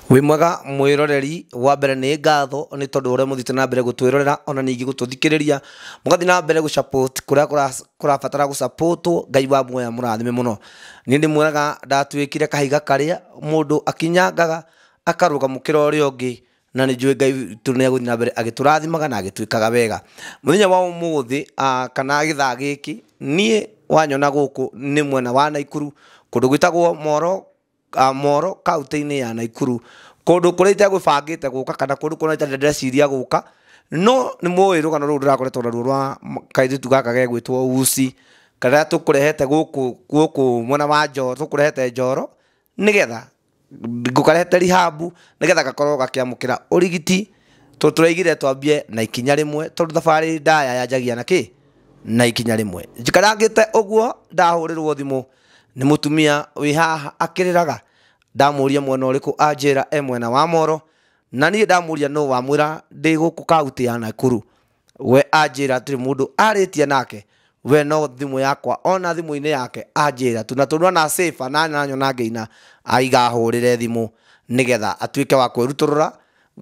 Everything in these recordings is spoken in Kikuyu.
Wĩ mwega mwĩroreri wa mbere, nĩ ngatho nĩ tondũ ũrĩa mũthiĩte na mbere gũtwĩrorera ona ningĩ gũtũthikĩrĩria, mũgathiĩ na mbere gũ support kũrĩa kũrabatara gũ-supportwo. Ngai wa muoya mũrathime mũno. Niĩ ndĩmwĩraga ndatuĩkire kahiga karĩa mũndũ akinyangaga akarũga mũkĩra ũrĩa ũngĩ, na nĩ njũĩ Ngai witũ nĩ egũthiĩ na mbere agĩtũrathimaga na agĩtwĩkaga wega. Mũthenya wa ũmũthĩ kana gĩthaa gĩkĩ niĩ wanyona gũkũ nĩ mwena wa Naikuru, kũndũ gwĩtagwo Moro, Moro kaunti-inĩ ya Naikuru, kũndũ kũrĩa itegũbangĩte gũka kana kũndũ kũrĩa itarĩ ndĩreciria gũka, no nĩ mũĩ rũgano rũrũ ndĩrakoretwo naruo rwa kairĩtu gaka gegwĩtwo Uci, karĩa tũkũrehete gũkũ gũkũ mwena wa Njoro, tũkũrehete Njoro nĩgetha ngũkarehete rehab, nĩgetha gakorwo gakĩamũkĩra ũrigiti. Tondũ tũraigire twambie na ikinya rĩmwe, tondũ thabarĩ ndaya yanjagia na kĩ na ikinya rĩmwe. Njikarangĩte ũguo ndahũrĩrwo thimũ nĩ mũtumia wĩ haha akĩrĩraga. Ndamũria mwena ũrĩkũ, anjĩra e mwena wa Moro, na niĩ ndamũria nũ wamwĩra ndĩ gũkũ kaunti ya Nakuru, we anjĩra hatirĩ mũndũ arĩtie nake, we no thimũ yakwa ona thimũ-inĩ yake anjĩra tu, na tondũ ana save na nanyona ngĩina aiga ahũrĩre thimũ nĩgetha atuĩke wa kwĩrutũrũra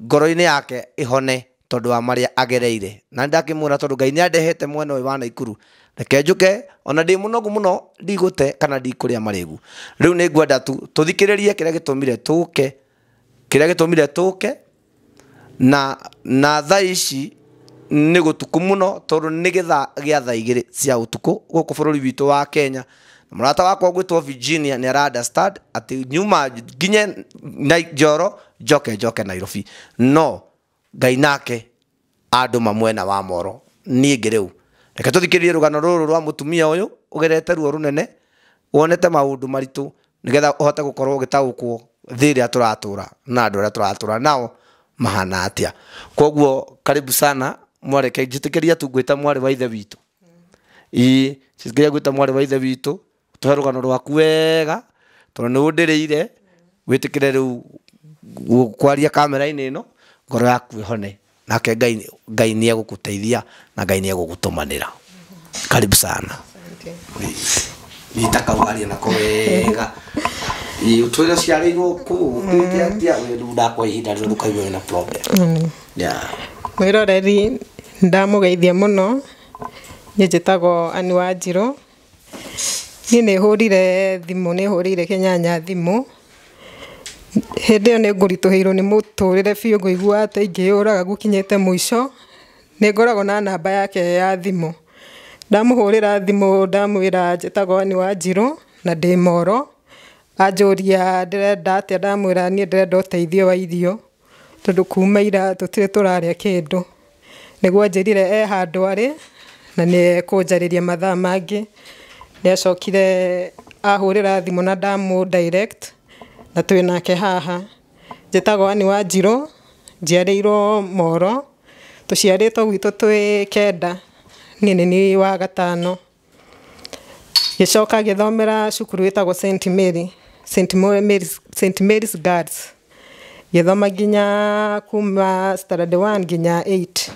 ngoro-inĩ yake ĩhone tondũ wa marĩa agereire. Na ndakĩmwĩra tondũ Ngai nĩ andehete mwena ũyũ wa Naikuru, reke njũke ona ndĩ mũnogu mũno, ndigũte kana ndikũrĩa marĩgu. Rĩu nĩ ngwenda tu tũthikĩrĩrie kĩrĩa gĩtũmire tũke, kĩrĩa gĩtũmire tũke na thaa ici nĩ gũtuku mũno, tondũ nĩ gĩthaa gĩa thaa 2 cia ũtukũ gũkũ bũrũri witũ wa Kenya. Mũrata wakwa ũgwĩtwo Virginia nĩ ara understand atĩ nyuma nginye na Njoro njoke njoke Nairobi, no Ngai nake andũma mwena wa Moro. Niĩ ngĩ rĩu reke tũthikĩrĩrie rũgano rũrũ rwa mũtumia ũyũ ũgerete ruo rũnene, wonete maũndũ maritũ, nĩgetha ũhote gũkorwo ũgĩtaũkwo thĩ ĩrĩa tũratũra na andũ arĩa tũratũra nao mahana atĩa. Koguo karibu sana mwareke njĩtĩkĩria tu ngwĩta mwarĩ wa ithe witũ. Ĩĩ, njĩtĩkĩria ngwĩta mwarĩ wa ithe witũ, tũhe rũgano rwaku wega tondũ nĩ ũndĩrĩire, wĩtĩkĩre rĩu kwaria kamera-inĩ ĩno, ngoro yaku ĩhone, nake Ngai Ngai nĩ egũgũteithia na Ngai nĩ egũgũtũmanĩra. Karibu sana. Nyita kau aria nako wega. Ĩĩ, ũtwĩre ũciarĩirwo kũ, ũkĩte atĩa, we rĩu ndakwa ihinda rĩrĩ ndũkaigua wĩna problem. Yeah. Mwĩroreri, ndamũgeithia mũno. Niĩ njĩtagwo Ann Wanjirũ. Niĩ nĩ hũrire thimũ, nĩ hũrĩire Kĩnyanya thimũ. Hĩndĩ ĩyo nĩ ngũritũhĩirwo nĩ mũtũrĩre biũ, ngũigua ta ingĩyũraga gũkinyĩte mũico. Nĩ ngoragwo na namba yake ya thimũ. Ndamũhũrĩra thimũ ndamwĩra njĩtagwo Ann Wanjirũ na ndĩ Moro. Anjũria ndĩrenda atĩa, ndamwĩra niĩ ndĩrenda ũteithio wa irio tondũ kuma ira tũtirĩ tũrarĩa kĩndũ. Nĩguo anjĩrire e handũ arĩ na nĩ ekũnjarĩria mathaa mangĩ. Nĩ acokire ahũrĩra thimũ na ndamũ direct na twĩ nake haha. Njĩtagwo Ann Wanjirũ, njiarĩirwo Moro, tũciarĩtwo gwitũ twĩ 9, niĩ nĩ niĩ wa gatano. Ngĩcoka ngĩthomera cukuru ĩtagwo St Mary, St Mary's, St Mary's Girls. Ngĩthoma nginya kuma standard 1 nginya 8.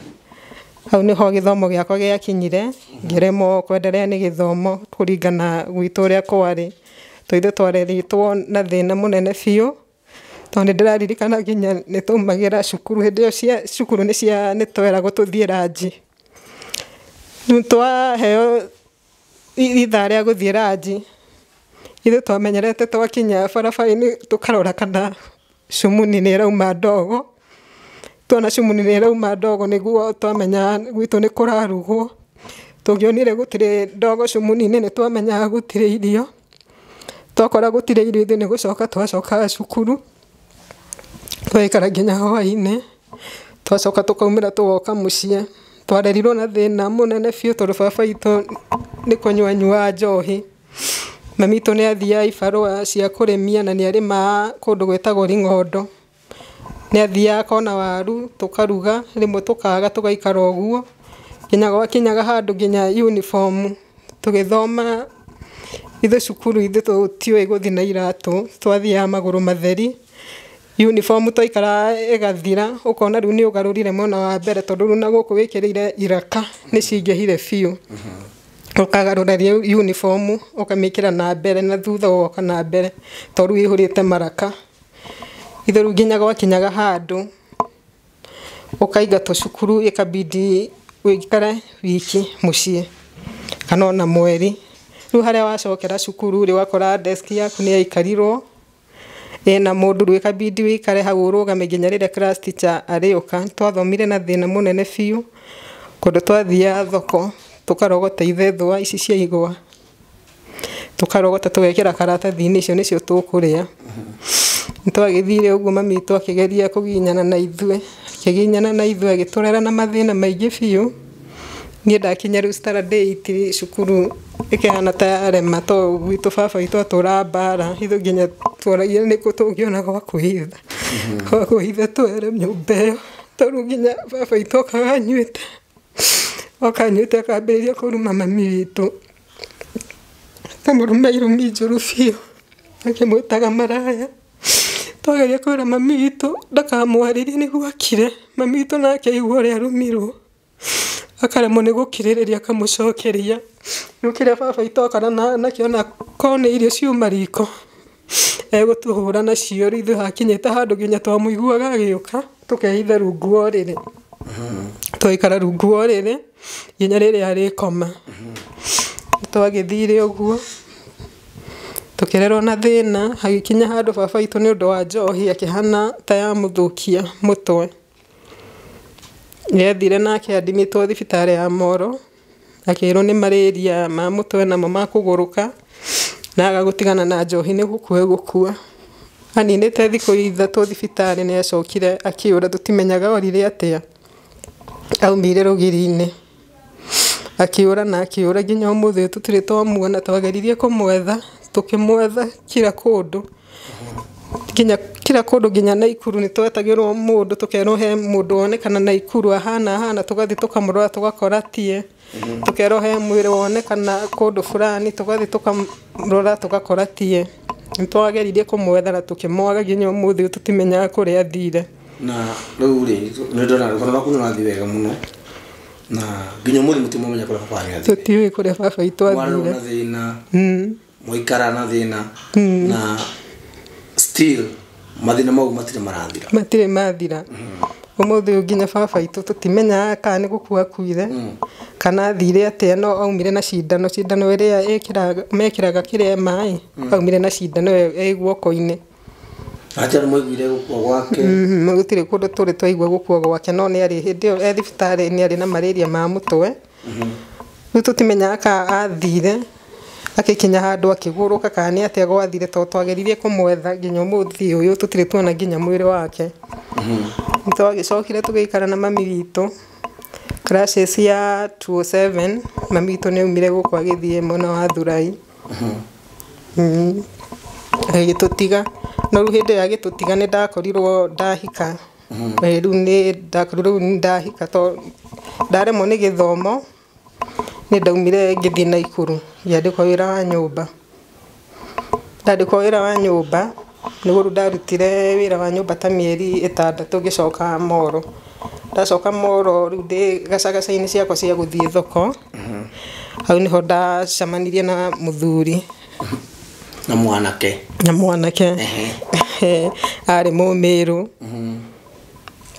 Hau nĩho gĩthomo gĩakwa gĩakinyire, ngĩremwo kwenderea nĩ gĩthomo kũringana gwitũ ũrĩa kwarĩ. Tondũ ithuĩ twareretwo na thĩna mũnene biũ, tondũ nĩ ndĩraririkana nginya nĩ twaumagĩra cukuru, hĩndĩ ĩyo cia cukuru nĩ cia nĩ tweragwo tũthiĩ ranji. Rĩu twaheo ithaa rĩa gũthiĩ ranji, ithuĩ twamenyerete twakinya barabara-inĩ tũkarora kana cumuni nĩ ĩrauma ndogo. Tuona cumuni nĩ ĩrauma ndogo nĩguo twamenya gwitũ nĩ kũrarugwo. Tũngĩonire gũtirĩ ndogo cumuni-inĩ nĩ twamenyaga gũtirĩ irio. Twakora gũtirĩ irio ithuĩ nĩ gũcoka twacokaga cukuru, tũgaikara nginya hwaĩ-inĩ, twacoka tũkaumĩra tũgoka mũciĩ. Twarerirwo na thĩna mũnene biũ tondũ baba witũ nĩ kũnyua anyuaga njohi. Mami witũ nĩ athiaga ibarũa cia kũrĩmia na nĩ arĩmaga kũndũ gwĩtagwo Ring'ondo. Nĩ athiaga akona waru tũkaruga, rĩmwe tũkaga tũgaikara ũguo, nginya gwakinyaga handũ nginya uniform tũgĩthoma ithuĩ cukuru ithuĩ tũtiũĩ gũthiĩ na iratũ, twathiaga magũrũ matheri. Uniform twaikara ĩgathira, ũkona rĩu nĩ ũgarũrire mwena wa mbere tondũ rĩu na gũkũ wĩkĩrĩire iraka nĩ cingĩhire biũ. Ũkagarũra uniform ũkamĩkĩra na mbere na thutha ũgoka na mbere tondũ rĩu ĩihũrĩte maraka. Ithe rĩu nginya gwakinyaga handũ ũkaingatwo cukuru ĩkabidi wĩikare wiki mũciĩ kana ona mweri. Rĩu harĩa wacokera cukuru rĩ wakora desk yaku nĩ yaikarirwo ĩna mũndũ, rĩu ĩkabidi wĩikare hau ũrũgame nginya rĩrĩa class teacher arĩũka. Twathomire na thĩna mũnene biũ kũndũ twathiaga thoko tũkarogota ithethwa ici cia igwa, tũkarogota tũgekĩra karatathi-inĩ, icio nĩcio tũkũrĩa. Nĩtwagĩthire ũguo mami witũ akĩgeria kũginyana na ithuĩ, akĩginyana na ithuĩ agĩtũrera na mathĩna maingĩ biũ. Niĩ ndakinya rĩu standard 8 cukuru ĩkĩhana ta yarema tondũ gwitũ baba witũ atũraga mbara, ithuĩ nginya tworagia nĩkũ tũngĩona gwa kwĩhitha, gwa kwĩhitha twere nyũmba ĩyo, tondũ nginya baba witũ okaga anyuĩte, oka anyuĩte akambĩrĩria kũruma mami witũ, akamũruma irumi njũru biũ, akĩmwĩtaga maraya. Twageria kwĩra mami witũ ndakamwarĩrie nĩguo akire, mami witũ nake aigua ũrĩa arumirwo akaremwo nĩ gũkirĩrĩria akamũcokeria. Rĩu kĩrĩa baba witũ okana nakĩo ona korwo nĩ irio ciuma riko egũtũhũra nacio. Rĩu ithuĩ hakinyĩte handũ nginya twamũiguaga agĩũka tũkehitha rungu wa ũrĩrĩ, twaikara rungu wa ũrĩrĩ nginya rĩrĩa arĩkoma. Twagĩthire ũguo tũkĩrerwo na thĩna, hagĩkinya handũ baba witũ nĩ ũndũ wa njohi akĩhana ta yamũthũkia mũtwe. Nĩathire nake admitwo thibitarĩ ya Moro, akĩrwo nĩ malaria ma mũtwe namo ma kũgũrũka, na aga gũtigana na njohi nĩ gũkua egũkua. Aninĩte thikũ ithatũ thibitarĩ nĩ acokire akĩũra, tũtimenyaga orire atĩa, aumire rũgiri-inĩ akĩũra na akĩũra nginya ũmũthĩ ũyũ tũtirĩ twamuona. Twageririe kũmwetha tũkĩmwetha kila kũndũ, nginya kila kũndũ, nginya Naikuru nĩ twetagĩrwo mũndũ tũkerwo he mũndũ wonekana Naikuru ahana ahana, tũgathiĩ tũkamũrora tũgakora tie, tũkerwo he mwĩrĩ wonekana kũndũ fulani, tũgathiĩ tũkamũrora tũgakora tie. Nĩ twageririe kũmwetha na tũkĩmwaga nginya ũmũthĩ ũyũ tũtimenyaga kũrĩa athire. Na rĩu rĩ nĩ ndona rũgano rwaku nĩ rũrathiĩ wega mũno, na nginya ũmũthĩ mũtimũmenya kũrĩa baba wanyu athire. Tũtiũĩ kũrĩa baba witũ Mwarerwo athire. na thĩna, mwaikara na thĩna, na still mathĩna mau matirĩ marathira. Matirĩ mathira. Ũmũthĩ ũyũ nginya baba witũ tũtimenyaga kana nĩ gũkua akuire kana athire atĩa, no aumire na cindano, cindano ĩrĩa mekĩraga kĩrĩa maĩ, aumire na cindano ĩyo ĩ guoko-inĩ. Hatirĩ mwaiguire gũkua gwake? Gũtirĩ kũndũ tũrĩ twaigua gũkua gwake, no nĩ arĩ hĩndĩ ĩyo e thibitarĩ nĩ arĩ na malaria ma mũtwe. Rĩu tũtimenyaga kana athire akĩkinya handũ akĩgũrũka kana nĩ atĩa gwathire, tondũ twageririe kũmwetha nginya ũmũthĩ ũyũ tũtirĩ tuona nginya mwĩrĩ wake. Nĩ twagĩcokire tũgĩikara na mami witũ classes ya 207. Mami witũ nĩ aumire gũkũ agĩthiĩ mwena wa Thurai, agĩtũtiga. No rĩu hĩndĩ ĩyo agĩtũtiga nĩ ndakorirwo ndahika. Rĩu nĩ ndakorirwo rĩu nĩ ndahika, tondũ ndaremwo nĩ gĩthomo nĩ ndaumire ngĩthiĩ Naikuru ngĩandĩkwo wĩra wa nyũmba. Ndandĩkwo wĩra wa nyũmba nĩguo rĩu ndarutire wĩra wa nyũmba ta mĩeri 6 ngĩcoka Moro. Ndacoka Moro rĩu ndĩ gacagaca-inĩ ciakwa cia gũthiĩ thoko, hau nĩho ndacemanirie na mũthuri. Na mwanake. Na mwanake arĩ Mũmĩrũ.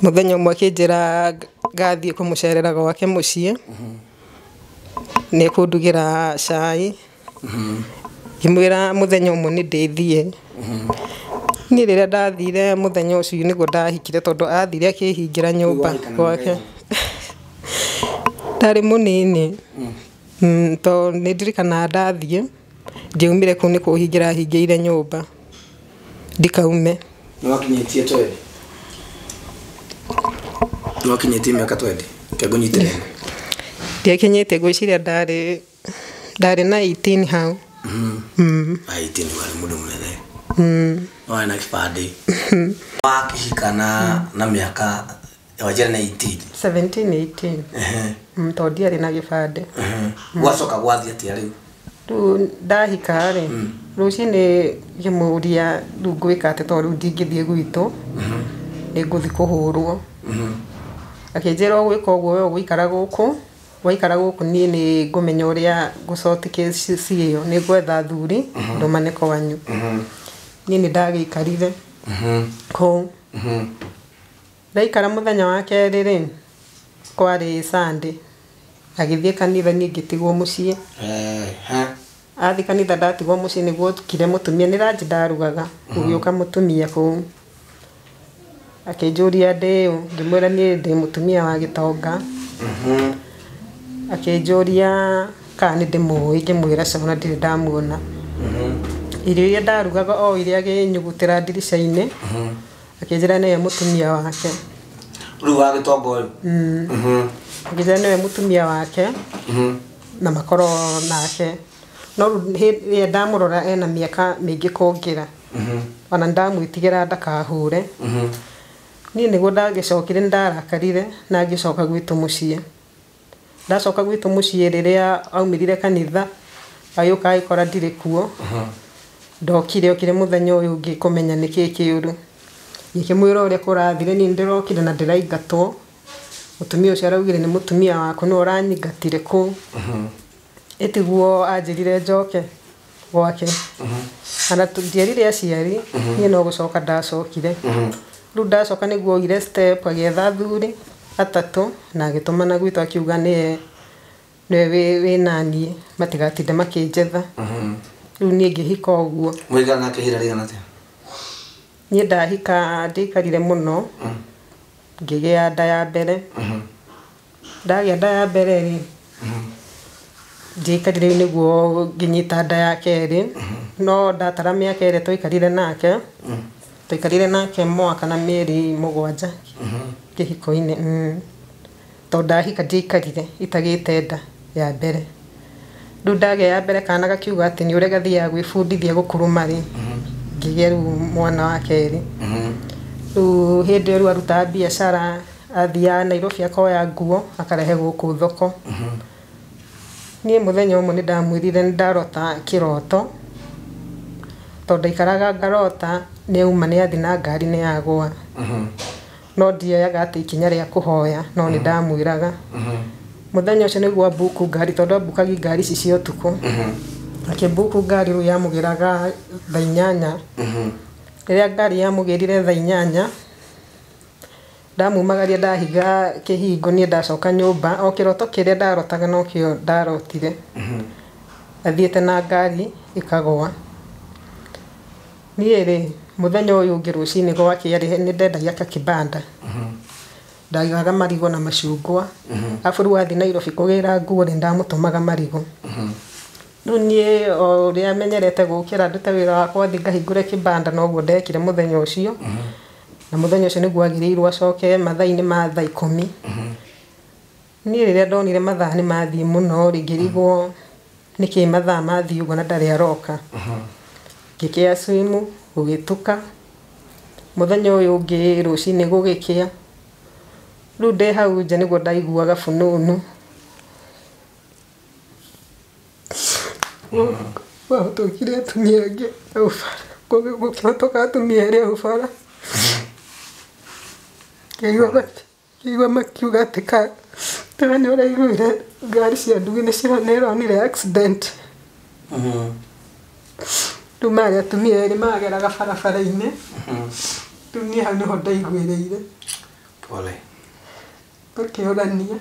Mũthenya ũmwe akĩnjĩra ngathiĩ kũmũcerera gwake mũciĩ, nĩ ekũndugĩra cai. Ngĩmwĩra mũthenya ũmwe nĩ ndĩthiĩ. Niĩ rĩrĩa ndathire mũthenya ũcio nĩguo ndahikire, tondũ athire akĩhingĩra nyũmba gwake. Ndarĩ mũnini, tondũ nĩ ndirikanaga ndathiĩ ndiaumire kũu nĩ kũhingĩra ahingĩire nyũmba ndikaume. Nĩ wakinyĩtie twendi? Nĩ wakinyĩtie mĩaka twendi? Reke ngũnyitĩre. Ndiakinyĩtie, ngwĩciria ndarĩ na 18 hau. 18 warĩ mũndũ mũnene. Warĩ na kĩbandĩ. Wakĩhika na mĩaka wanjĩra na 18? 17, 18. Tondũ ndiarĩ na gĩbandĩ. Gwacoka gwathiĩ atĩa rĩu? Rĩu ndahika rĩ, rũcinĩ ngĩmũria rĩu ngwĩka atĩa, tondũ rĩu ndingĩthiĩ gwitũ, nĩ ngũthiĩ kũhũrwo. Akĩnjĩra ũgwĩka ũguo we ũgũikara gũkũ, waikara gũkũ niĩ nĩ ngũmenya ũrĩa ngũsort case ĩyo, nĩ ngwetha athuri ndũmane kwanyu. Niĩ nĩ ndagĩikarire. Kũu ndaikara mũthenya wa kerĩ rĩ, kwarĩ Sunday, agĩthiĩ kanitha, niĩ ngĩtigwo mũciĩ. Athiĩ kanitha ndatigwo mũciĩ, nĩguo okire mũtumia, nĩ ranji ndarugaga, gũgĩũka mũtumia kũu akĩnjũria ndĩũ, ngĩmwĩra niĩ ndĩ mũtumia wa gĩtonga. Akĩnjũria kana nĩ ndĩmũĩ, ngĩmwĩra ca, ona ndirĩ ndamuona. Irio iria ndarugaga o iria akĩnyugutĩra ndirica-inĩ, akĩnjĩra nĩwe mũtumia wake. Rĩu wa gĩtonga ũyũ? Akĩnjĩra nĩwe mũtumia wake na makorwo nake, no rĩu hĩndĩ ĩrĩa ndamũrora ena mĩaka mĩingĩ kũngĩra, ona ndamwĩtigĩra ndakahũre. Niĩ nĩguo ndagĩcokire, nĩndarakarire na ngĩcoka gwitũ mũciĩ. Ndacoka gwitũ mũciĩ, rĩrĩa aumĩrire kanitha agĩũka agĩkora ndirĩ kuo. Ndokire, okire mũthenya ũyũ ũngĩ kũmenya nĩkĩĩ kĩũru. Ngĩkĩmwĩra ũrĩa kũrathire, niĩ nĩndĩrokire na ndĩraingatwo, mũtumia ũcio araugire nĩ mũtumia waku nĩwe ũranyingatire kũu. Ĩtiguo anjĩrire njoke gwake, ona ndierire aciari, niĩ no gũcoka ndacokire. Rĩu ndacoka nĩguo oire step, agĩetha athuri atatũ na agĩtũmana gwitũ, akiuga nĩwe nĩwe wĩ naniĩ, matigatinde makĩnjetha. Rĩu niĩ ngĩhika ũguo. Mũigana nake ihinda rĩigana atĩa? Niĩ ndahika ndiaikarire mũno, ngĩgĩa nda ya mbere. Ndagĩa nda ya mbere rĩ, ndiaikarire, rĩu nĩguo ngĩnyita nda ya kerĩ. No ndatara mĩaka ĩrĩa twaikarire nake, twaikarire nake mwaka na mĩeri 7 kĩhiko-inĩ. Tondũ ndahika ndiaikarire itagĩte nda ya mbere. Rĩu ndagĩa ya mbere, kana gakiuga atĩ nĩ ũrĩa gathiaga gwĩbundithia gũkuruma rĩ, ngĩgĩa rĩu mwana wa kerĩ. Rĩu hĩndĩ ĩyo rĩu arutaga biacara, athiaga Nairobi akoya nguo akarehe gũkũ thoko. Niĩ mũthenya ũmwe nĩ ndamwĩrire nĩ ndarota kĩroto, tondũ ndaikaraga ngarota nĩ auma, nĩ athiĩ na ngari nĩ yagũa, no ndioyaga atĩ ikinya rĩa kũhoya, no nĩ ndamwĩraga. Mũthenya ũcio nĩguo ambuku ngari, tondũ ambukagia ngari ici cia ũtukũ, akĩmbuku ngari rĩu yamũgĩraga thaa 8. Rĩrĩa ngari yamũgĩrire thaa 8, ndamumagaria, ndahiga kĩhingo, niĩ ndacoka nyũmba, o kĩroto kĩrĩa ndarotaga nokĩo ndarotire, athiĩte na ngari ĩkagũa. Niĩ rĩ, mũthenya ũyũ ũngĩ rũcinĩ gwakĩa rĩ, nĩ ndendagia kakibanda, ndaigaga marigũ na macungwa, arabu rĩu athiĩ Nairobi kũgĩra nguo rĩ, ndamũtũmaga marigũ. Rĩu niĩ o ũrĩa menyerete gũkĩra ndute wĩra wakwa, thiĩ ngahingũre kĩbanda, noguo ndekire mũthenya ũcio. Na mũthenya ũcio nĩguo agĩrĩirwo acoke mathaa-inĩ ma thaa 10. Niĩ rĩrĩa ndonire mathaa nĩ mathiĩ mũno rĩ, ngĩrigwo nĩkĩ mathaa mathiĩ ũguo na ndarĩ aroka. Ngĩkĩa simu, gũgĩtuka. Mũthenya ũyũ ũngĩ rũcinĩ gũgĩkĩa, rĩu ndĩ hau nja nĩguo ndaiguaga bununu gwahũtũkire atumia angĩ hau bara, gũkĩhũtũka atumia erĩ hau bara, ngĩigua makiuga atĩ ka nĩ ũraiguire ngari cia nduthi nĩ ĩronire accident. Rĩu marĩ atumia erĩ mageraga barabara-inĩ. Rĩu niĩ hau nĩho ndaiguĩrĩire. Pole. Tũkĩũrania,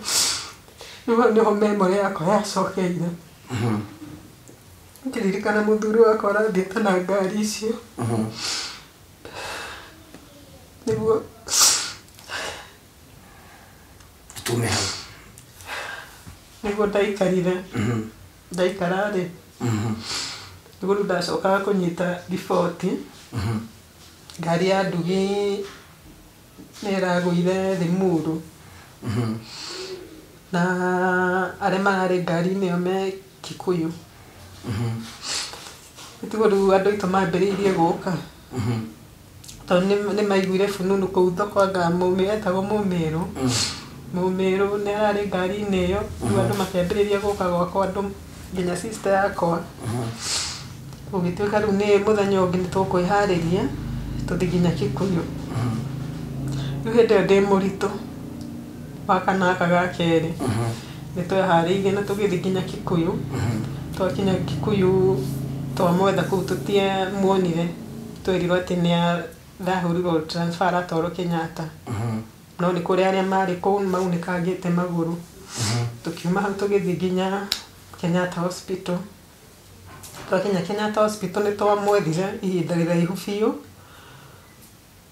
rĩu hau nĩho memory yakwa yacokeire, ngĩririkana mũthuri wakwa arathiĩte na ngari icio. Nĩguo Tume hau. Nĩguo ndaikarire, ndaikara rĩ, nĩguo rĩu ndacokaga kũnyita riboti ngari ya nduthi nĩ ĩragũire Limuru, na arĩa mararĩ ngari-inĩ ĩyo me Kikuyu. Nĩguo rĩu andũ aitũ mambĩrĩirie gũka, tondũ nĩ maiguire bununu kũu thoko, anga etagwo Mũmĩrũ. Mũmĩrũ nĩ ararĩ ngari-inĩ ĩyo. Rĩu andũ makĩambĩrĩria gũka gwakwa, andũ nginya sister yakwa. Gũgĩtuĩka rĩu nĩ mũthenya ũngĩ nĩ tũkwĩharĩria tũthiĩ nginya Kikuyu. Rĩu hĩndĩ ĩyo ndĩ mũritũ wa kana gaka ga kerĩ, nĩ tweharĩirie na tũgĩthiĩ nginya Kikuyu. Twakinya Kikuyu twamwetha kũu tũtiamuonire, twerirwo atĩ nĩ Ndahũrirwo transfer aratwarwo Kenyatta. No nĩ kũrĩ arĩa marĩ kũu maunĩkangĩte magũrũ. Tũkiuma hau tũgĩthiĩ nginya Kenyatta Hospital. Twakinya Kenyatta Hospital nĩ twamwethire ihinda rĩraihu biũ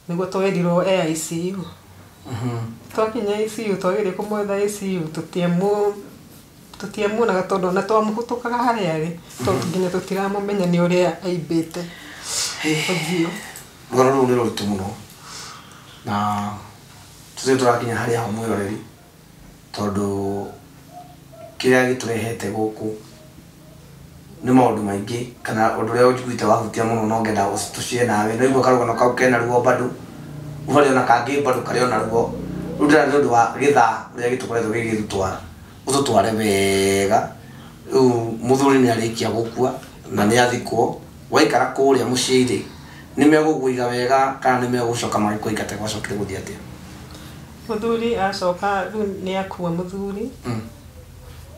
nĩguo twerirwo e ICU. Twakinya ICU twageria kũmwetha ICU tũtiamuonaga tondũ ona twamũhũtũkaga harĩa arĩ tondũ nginya tũtiramũmenya nĩ ũrĩa aimbĩte ũthiũ. Rũgano rũu nĩ rũritũ mũno na tũtirĩ tũrakinya harĩa ho mwĩroreri tondũ kĩrĩa gĩtũrehete gũkũ nĩ maũndũ maingĩ kana ũndũ ũrĩa ũnjiguĩte wahutia mũno no ngenda tũcie nawe no igua karũgano kau kena ruo bado harĩ ona kangĩ bado karĩ ona ruo rĩu ndĩrenda nĩ ũndũ wa gĩthaa ũrĩa gĩtũkoretwo gĩgĩtũtwara ũtũtware wega rĩu mũthuri nĩ arĩkia gũkua na nĩ athikwo waikara kũrĩa mũciĩ rĩ nĩ megũkũiga wega kana nĩ megũcoka magĩkũingate gwacokire gũthiĩ atĩa? Mũthuri acoka rĩu nĩ akua mũthuri.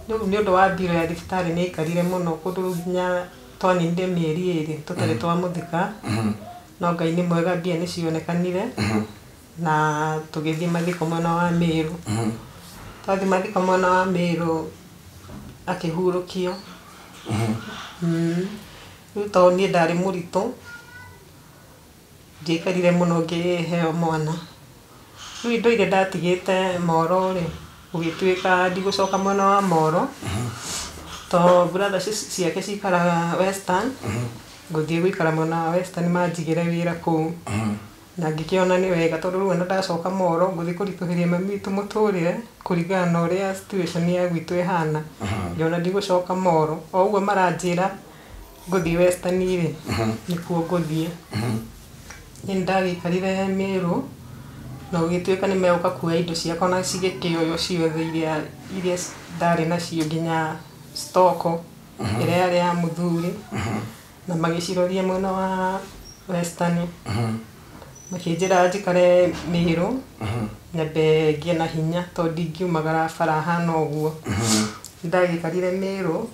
Rĩu nĩ ũndũ wa mbirũ ya thibitarĩ nĩ aikarire mũno kũndũ rĩu nginya twaninire mĩeri ĩrĩ tũtarĩ twamũthika. No Ngai nĩ mwega mbia nĩ cionekanire na tũgĩthiĩ mathiko mwena wa Meru. Twathiĩ mathiko mwena wa Meru akĩhurũkio. Rĩu tondũ niĩ ndarĩ mũritũ ndiaikarire mũno ngĩheo mwana. Rĩu indo iria ndatigĩte Moro rĩ gũgĩtuĩka ndigũcoka mwena wa Moro tondũ brother ciake cikaraga Western. Ngũthiĩ gũikara mwena wa Western manjigĩre wĩra kũu. Na ngĩkĩona nĩ wega tondũ rĩu ona ndacoka Moro ngũthiĩ kũritũhĩria mami witũ mũtũrĩre kũringana na ũrĩa situation ya gwitũ ĩhana. Ngĩona ndigũcoka Moro o ũguo maranjĩra ngũthiĩ Western rĩ nĩkuo ngũthiĩ. Niĩ nĩndagĩikarire Meru na gũgĩtuĩka nĩ megũka kuoya indo ciakwa na cigĩkĩoywo ciothe iria ndarĩ nacio nginya stoko ĩrĩa yarĩ ya mũthuri na magĩciroria mwena wa Western. Makĩnjĩra njikare Meru nyambe ngĩe na hinya tondũ ndingiumagara bara hana ũguo. Nĩndagĩikarire Meru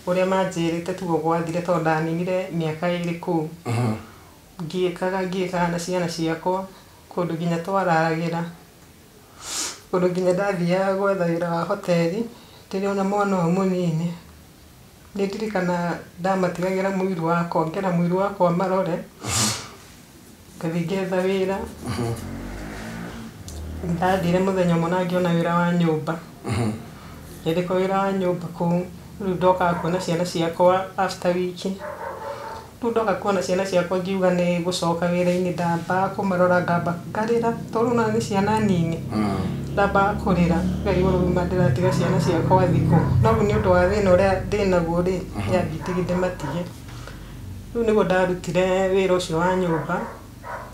ũrĩa manjĩrĩte tiguo gwathire tondũ ndaninire mĩaka ĩrĩ kũu. Ngĩĩkaga na ciana ciakwa kũndũ nginya twararagĩra kũndũ nginya ndathiaga gwetha wĩra wa hoteli ndĩrĩ ona mwana ũyũ mũnini. Nĩ ndirikana ndamatigagĩra mũiru wakwa ngera mũiru wakwa marore ngathiĩ ngetha wĩra. Ndathire mũthenya ũmwe na ngĩona wĩra wa nyũmba. Ngĩandĩkwo wĩra wa nyũmba kũu rĩu ndokaga kuona ciana ciakwa after wiki. Rĩu ndoka kuona ciana ciakwa ngiuga nĩ gũcoka wĩra-inĩ ndambaga kũmarora ngamba ngarĩra tondũ rĩu ona nĩ ciana nini. Ndambaga kũrĩra ngarigwo rĩu ma ndĩratiga ciana ciakwa thikũ. No rĩu nĩ ũndũ wa thĩna ũrĩa ndĩnaguo rĩ yambindire ndĩmatige. Rĩu nĩguo ndarutire wĩra ũcio wa nyũmba.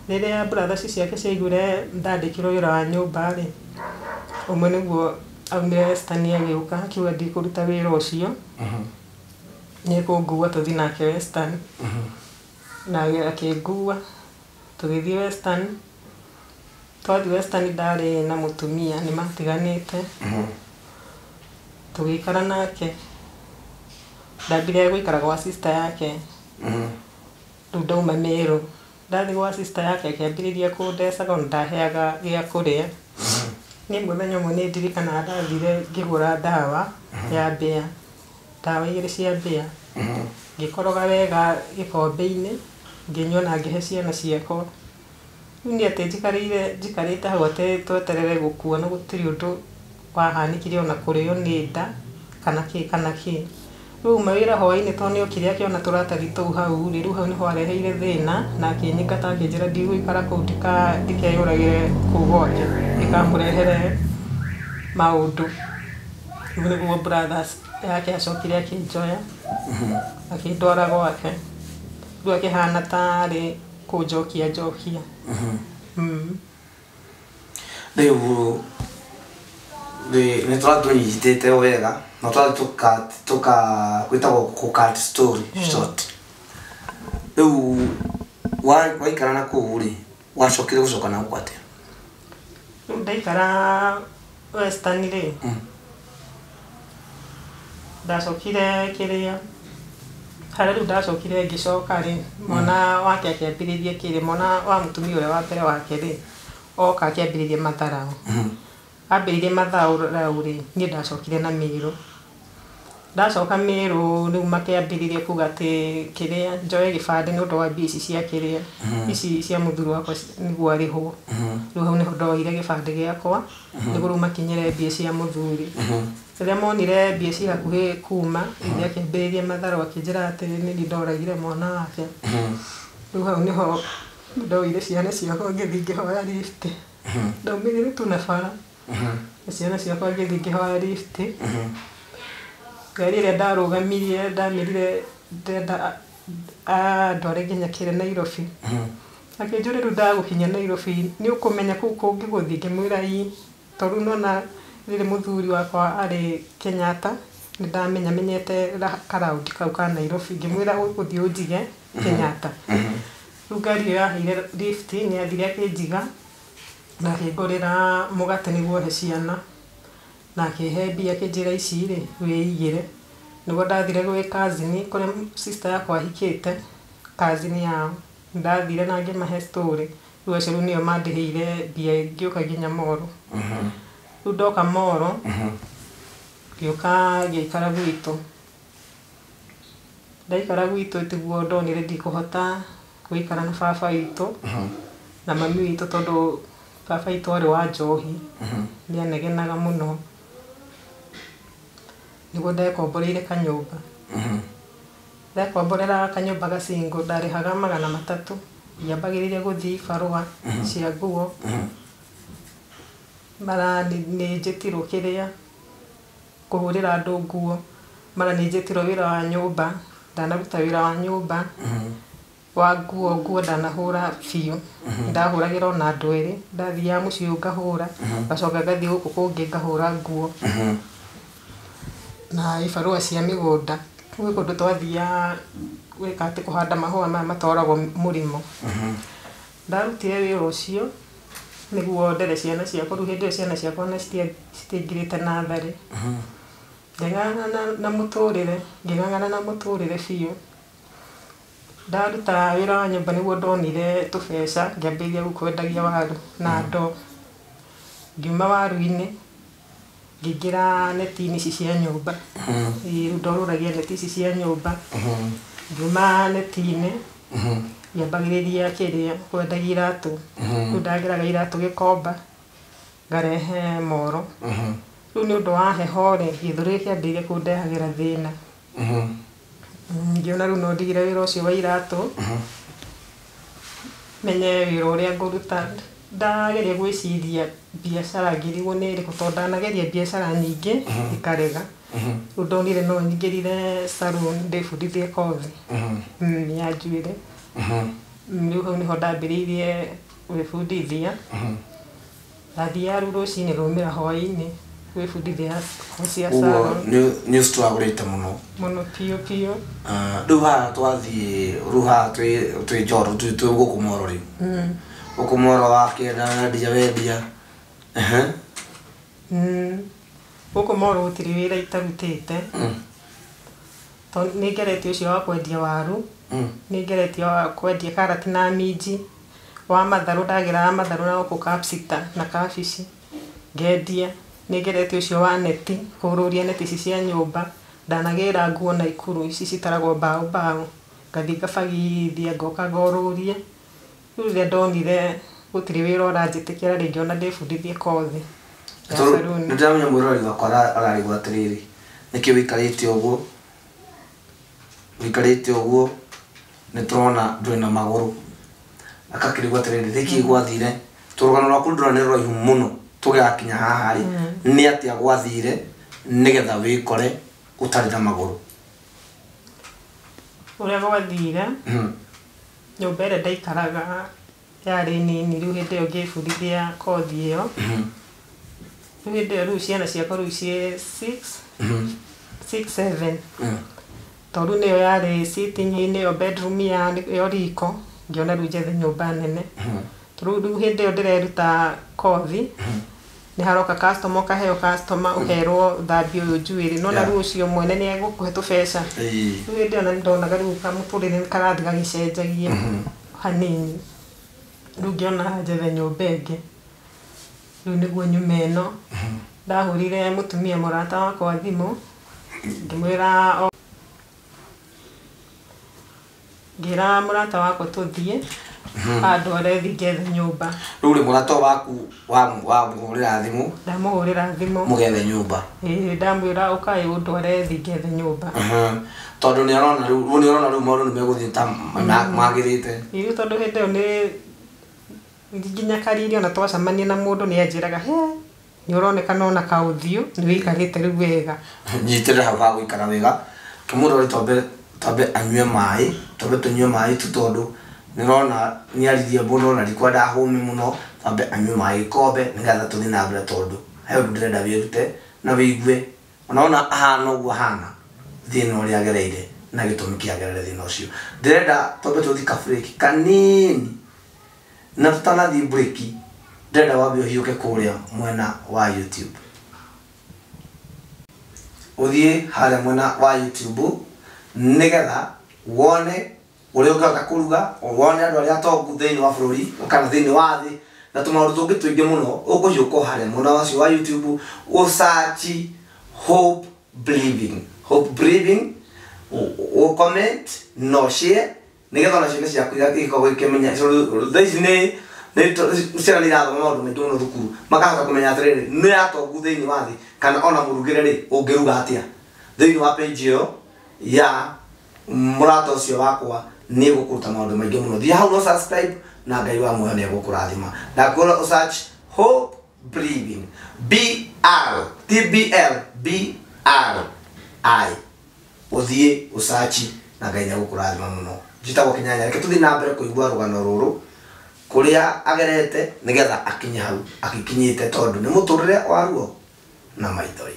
Rĩrĩa brothers ciake ciaiguire ndandĩkirwo wĩra wa nyũmba rĩ ũmwe nĩguo aumire Western agĩũka akiuga ndikũruta wĩra ũcio nĩekũngua tũthiĩ nake Western. Na akĩngua tũgĩthiĩ Western. Twathiĩ Western ndarĩ na mũtumia nĩ matiganĩte. Tũgĩikara nake. Ndambire gũikara gwa sister yake. Rĩu ndauma Meru ndathiĩ gwa sister yake akĩambĩrĩria kũndecaga ona ndaheaga gĩa kũrĩa. Niĩ mũthenya ũmwe nĩ ndirikanaga ndathire ngĩgũra ndawa ya mbĩa ndawa igĩrĩ cia mbĩa. Ngĩkoroga wega gĩkombe-inĩ ngĩnyua na ngĩhe ciana ciakwa. Rĩu niĩ atĩ njikarĩte hau atĩ tweterere gũkua na gũtirĩ ũndũ wahanĩkire ona kũrĩo nĩ nda kana kĩ kana kĩ. Rĩu auma wĩra hwaĩ-inĩ tondũ nĩokire akĩona tũratathi tũu hau rĩ rĩu hau nĩho areheire thĩna na akĩnyingata akĩnjĩra ndigũikara kũu ndikeyũragĩre kũu gwake ndikamũrehere maũndũ. Rĩu nĩguo brothers yake acokire akĩnjoya akĩndwara gwake. Rĩu akĩhana tarĩ kũnjokia njokia. Rĩu nĩ tũratũnyitĩte wega na tũrathiĩ tũka gwĩtagwo kũ cut story short. Rĩu waikara na kũu rĩ wacokire gũcoka na gũkũ atĩa? Rĩu ndaikara Western rĩ ndacokire kĩrĩa Harĩa rĩu ndacokire ngĩcoka rĩ, mwana wake akĩambĩrĩria kĩrĩ, mwana wa mũtumia ũrĩa wa mbere wake rĩ, oka akĩambĩrĩria matharau. Ambĩrĩirie matharau rĩ, niĩ ndacokire na Mĩrũ. Ndacoka Mĩrũ rĩu makĩambĩrĩria kuga atĩ kĩrĩa njoe gĩbandĩ nĩ ũndũ wa mbia ici cia kĩrĩa, ici cia mũthuri wakwa nĩguo arĩhwo. Rĩu hau nĩho ndoire gĩbandĩ gĩakwa, nĩguo rĩu makinyĩre mbia cia mũthuri. Rĩrĩa monire mbia ci hakuhĩ kuma, ithe akĩambĩrĩria matharau akĩnjĩra atĩ nĩ niĩ ndoragire mwana wake. Rĩu hau nĩho ndoire ciana ciakwa ngĩthiĩ ngĩhoya lift. Ndaumĩrire tu na bara. Na ciana ciakwa ngĩthiĩ ngĩhoya lift. Ngari ĩrĩa ndarũgamirie ndamĩrire ndĩrenda andware nginya kĩrĩa Nairobi. Akĩnjũria rĩu ndagũkinyia Nairobi nĩ ũkũmenya kũu kũngĩ gũthiĩ? Ngĩmwĩra ĩĩ. Tondũ rĩu nĩwona rĩrĩ mũthuri wakwa arĩ Kenyatta nĩ ndamenya menyete karaundi kau ka Nairobi. Ngĩmwĩra ũgũthiĩ ũnjige Kenyatta. Rĩu ngari ĩyo yaheire lift nĩ athire akĩnjiga na akĩngũrĩra mũgate nĩguo he ciana na akĩhe mbia akĩnjĩra ici rĩ wĩigĩre. Nĩguo ndathire gwĩ cousin kũrĩa sister yakwa ahikĩte cousin yao. Ndathire na ngĩmahe story. Rĩu acio rĩu nĩo mandĩhĩire mbia ngĩũka nginya Moro. Rĩu ndoka Moro ngĩũka ngĩikara gwitũ. Ndaikara gwitũ tiguo ndonire ndikũhota gũikara na baba witũ na mami witũ tondũ baba witũ arĩ wa njohi, nĩ anegenaga mũno. Nĩguo ndekomboreire kanyũmba. Ndekomborera kanyũmba ga single ndarĩhaga 300. Ngĩambagĩrĩria gũthiĩ barũa cia nguo. Mara nĩ njĩtirwo kĩrĩa kũhũrĩra andũ nguo, mara nĩ njĩtirwo wĩra wa nyũmba, ndanaruta wĩra wa nyũmba wa nguo, nguo ndanahũra biũ. Ndahũragĩra ona andũ erĩ, ndathiaga mũciĩ ũyũ ngahũra, ngacoka ngathiĩ gũkũ kũngĩ ngahũra nguo. Na ibarũa cia mĩgũnda, gwĩ kũndũ twathiaga gwĩka atĩ kũhanda mahũa maya matwaragwo mũrĩmo. Ndarutire wĩra ũcio nĩguo ndere ciana ciakwa, rĩu hĩndĩ ĩyo ciana ciakwa ona citiaingĩrĩte natharĩ. Ngĩng'ang'ana na mũtũrĩre, ngĩng'ang'ana na mũtũrĩre biũ. Ndaruta wĩra wa nyũmba nĩguo ndonire tũbeca, ngĩambĩrĩria rĩu kwendagia waru na ndoo. Ngiuma waru-inĩ, ngĩingĩra neti-inĩ ici cia nyũmba. Rĩu ndorũragia neti ici cia nyũmba. Ngiuma neti-inĩ, ngĩambagĩrĩria kĩrĩa kwendagia iratũ. Rĩu ndagĩraga iratũ Gĩkomba, ngarehe Moro. Rĩu nĩ ũndũ wa heho rĩ, gĩthũri gĩkĩambĩrĩria kũndehagĩra thĩna. Ngĩona rĩu no ndigire wĩra ũcio wa iratũ, menye wĩra ũrĩa ngũruta. Ndageria gwĩciria biacara ngĩrigwo nĩ ĩrĩkũ tondũ ndanageria biacara nyingĩ ikarega. Rĩu ndonire no nyingĩrire salon ndĩbundithie kothi ya njuĩrĩ. Rĩu hau nĩho ndambĩrĩirie gwĩbundithia. Ndathiaga rĩu rũcinĩ ngaumĩra hwaĩ-inĩ gwĩbundithia kothi ya Ũguo salon. Nĩ ũstruggle mũno. Mũno biũ biũ. Rĩu haha twathiĩ, rĩu haha twĩ Njoro, twĩ gũkũ Moro rĩu. Gũkũ Moro wakĩenda wendia wendia. Gũkũ Moro gũtirĩ wĩra itarutĩte. Tondũ nĩ ngeretie ũcio wa kwendia waru, nĩ ngeretie wa kwendia karati na minji, wa matharũ ndagĩraga matharũ na gũkũ Kapsita na kabici ngendia. Nĩ ngeretie ũcio wa neti, kũrũria neti ici cia nyũmba, ndanagĩra nguo Naikuru ici citaragwo mbaũ mbaũ, ngathiĩ ngabagithia ngoka ngorũria. Rĩu rĩrĩa ndonire gũtirĩ wĩra ũranjĩtĩkĩra rĩngĩ ona ndĩbundithie kothi ya saluni. Nĩ ndĩramenya mwĩroreri wakwa ararigwo atĩrĩrĩ, nĩkĩ wĩikarĩte ũguo? Wĩikarĩte ũguo nĩ tũrona ndũrĩ na magũrũ. Akakĩrigwo atĩrĩrĩ, nĩkĩ gwathire? Tũrũgano rwaku ndũrona nĩ rũraihu mũno tũgĩgakinya haha rĩ, nĩ atĩa gwathire nĩgetha wĩkore ũtarĩ na magũrũ? Ũrĩa gwathire, nyũmba ĩrĩa ndaikaraga yarĩ nini, rĩu hĩndĩ ĩyo ngĩbundithia kothi ĩyo. Rĩu hĩndĩ ĩyo rĩu ciana ciakwa rĩu ciĩ 6 7. Tondũ nĩyo yarĩ sitting nĩyo bedroom ya nĩyo riko, ngĩona rĩu njethe nyũmba nene. Rĩu hĩndĩ ĩyo ndĩreruta kothi, Nĩ haroka customer ũkaheo customer ũkerwo thambia ũyũ njuĩrĩ nona rĩu ũcio mwene nĩ egũkũhe tũbeca. Rĩu hĩndĩ ĩyo nĩ ndonaga rĩu kamũtũrĩre karathiĩ gagĩcenjagia hanini. Rĩu ngĩona njethe nyũmba ĩngĩ. Rĩu nĩguo nyume ĩno. Ndahũrire mũtumia mũrata wakwa thimũ ngĩmwĩra ngĩra mũrata wakwa tũthiĩ andware thiĩ ngethe nyũmba. Rĩu rĩ mũrata waku wamũhũrĩra thimũ? Ndamũhũrĩra thimũ. Mũgethe nyũmba. Ĩĩ ndamwĩra ũkaĩ ũndware thiĩ ngethe nyũmba. Tondũ nĩ arona rĩu nĩ arona rĩu maũndũ nĩ megũthiĩ ta magĩrĩte. Ĩĩ tondũ hĩndĩ ĩyo nĩ nginya kariri ona twacemania na mũndũ nĩ anjĩraga he nĩ ũronekana ona kaũthiũ nĩ wĩikarĩte rĩu wega. Nyitĩrĩra hau ha gũikara wega. Kĩmũrore twambe anyue maĩ, twambe tũnyue maĩ tu tondũ nĩrona nĩaririe mũno na ndikwenda hũme mũno, twambe anyue maĩ gĩkombe nĩgetha tũthiĩ na mbere tondũ he ũndũ ndĩrenda wĩrute na wĩigue. Onaona ahana ũguo ahana thĩna ũrĩa agereire na gĩtũmi kĩa agerere thĩna ũcio. Ndĩrenda twambe tũthiĩ ka break kanini na tũtanathiĩ break ndĩrenda wambe ũhiũke kũrĩa mwena wa YouTube. Ũthiĩ harĩa mwena wa YouTube nĩgetha wone ũrĩa ũngĩhota kũruga, wone andũ arĩa atongu thĩinĩ wa bũrũri kana thĩinĩ wa thĩ na tũmaũndũ tũngĩ tũingĩ mũno. Ũkũhiũka o harĩa mwena wacio wa YouTube ũsearch Hope Breathing. Hope Breathing, ũ comment no share nĩgetha ona ciana ciaku igĩkorwo ikĩmenya. Thaa ici nĩ ciana nĩ irathoma maũndũ maingĩ mũno thukuru makahota kũmenya atĩrĩrĩ nĩ atongu thĩinĩ wa thĩ kana ona mũrugĩre rĩ ũngĩruga atĩa. Thĩinĩ wa page ĩyo ya mũrata ũcio wakwa nĩ gũkũruta maũndũ maingĩ mũno. Thiĩ hau no subscribe na Ngai wa muoyo nĩ egũkũrathima. Ndakwĩra ũ search Hope Breathing B R T B L B R I ũthiĩ ũsearch na Ngai nĩ egũkũrathima mũno. Njĩtagwo Kĩnyanya, reke tũthiĩ na mbere kũigua rũgano rũrũ kũrĩa agerete nĩgetha akinye hau agĩkinyĩte tondũ nĩ mũtũrĩre wa ruo na maithori.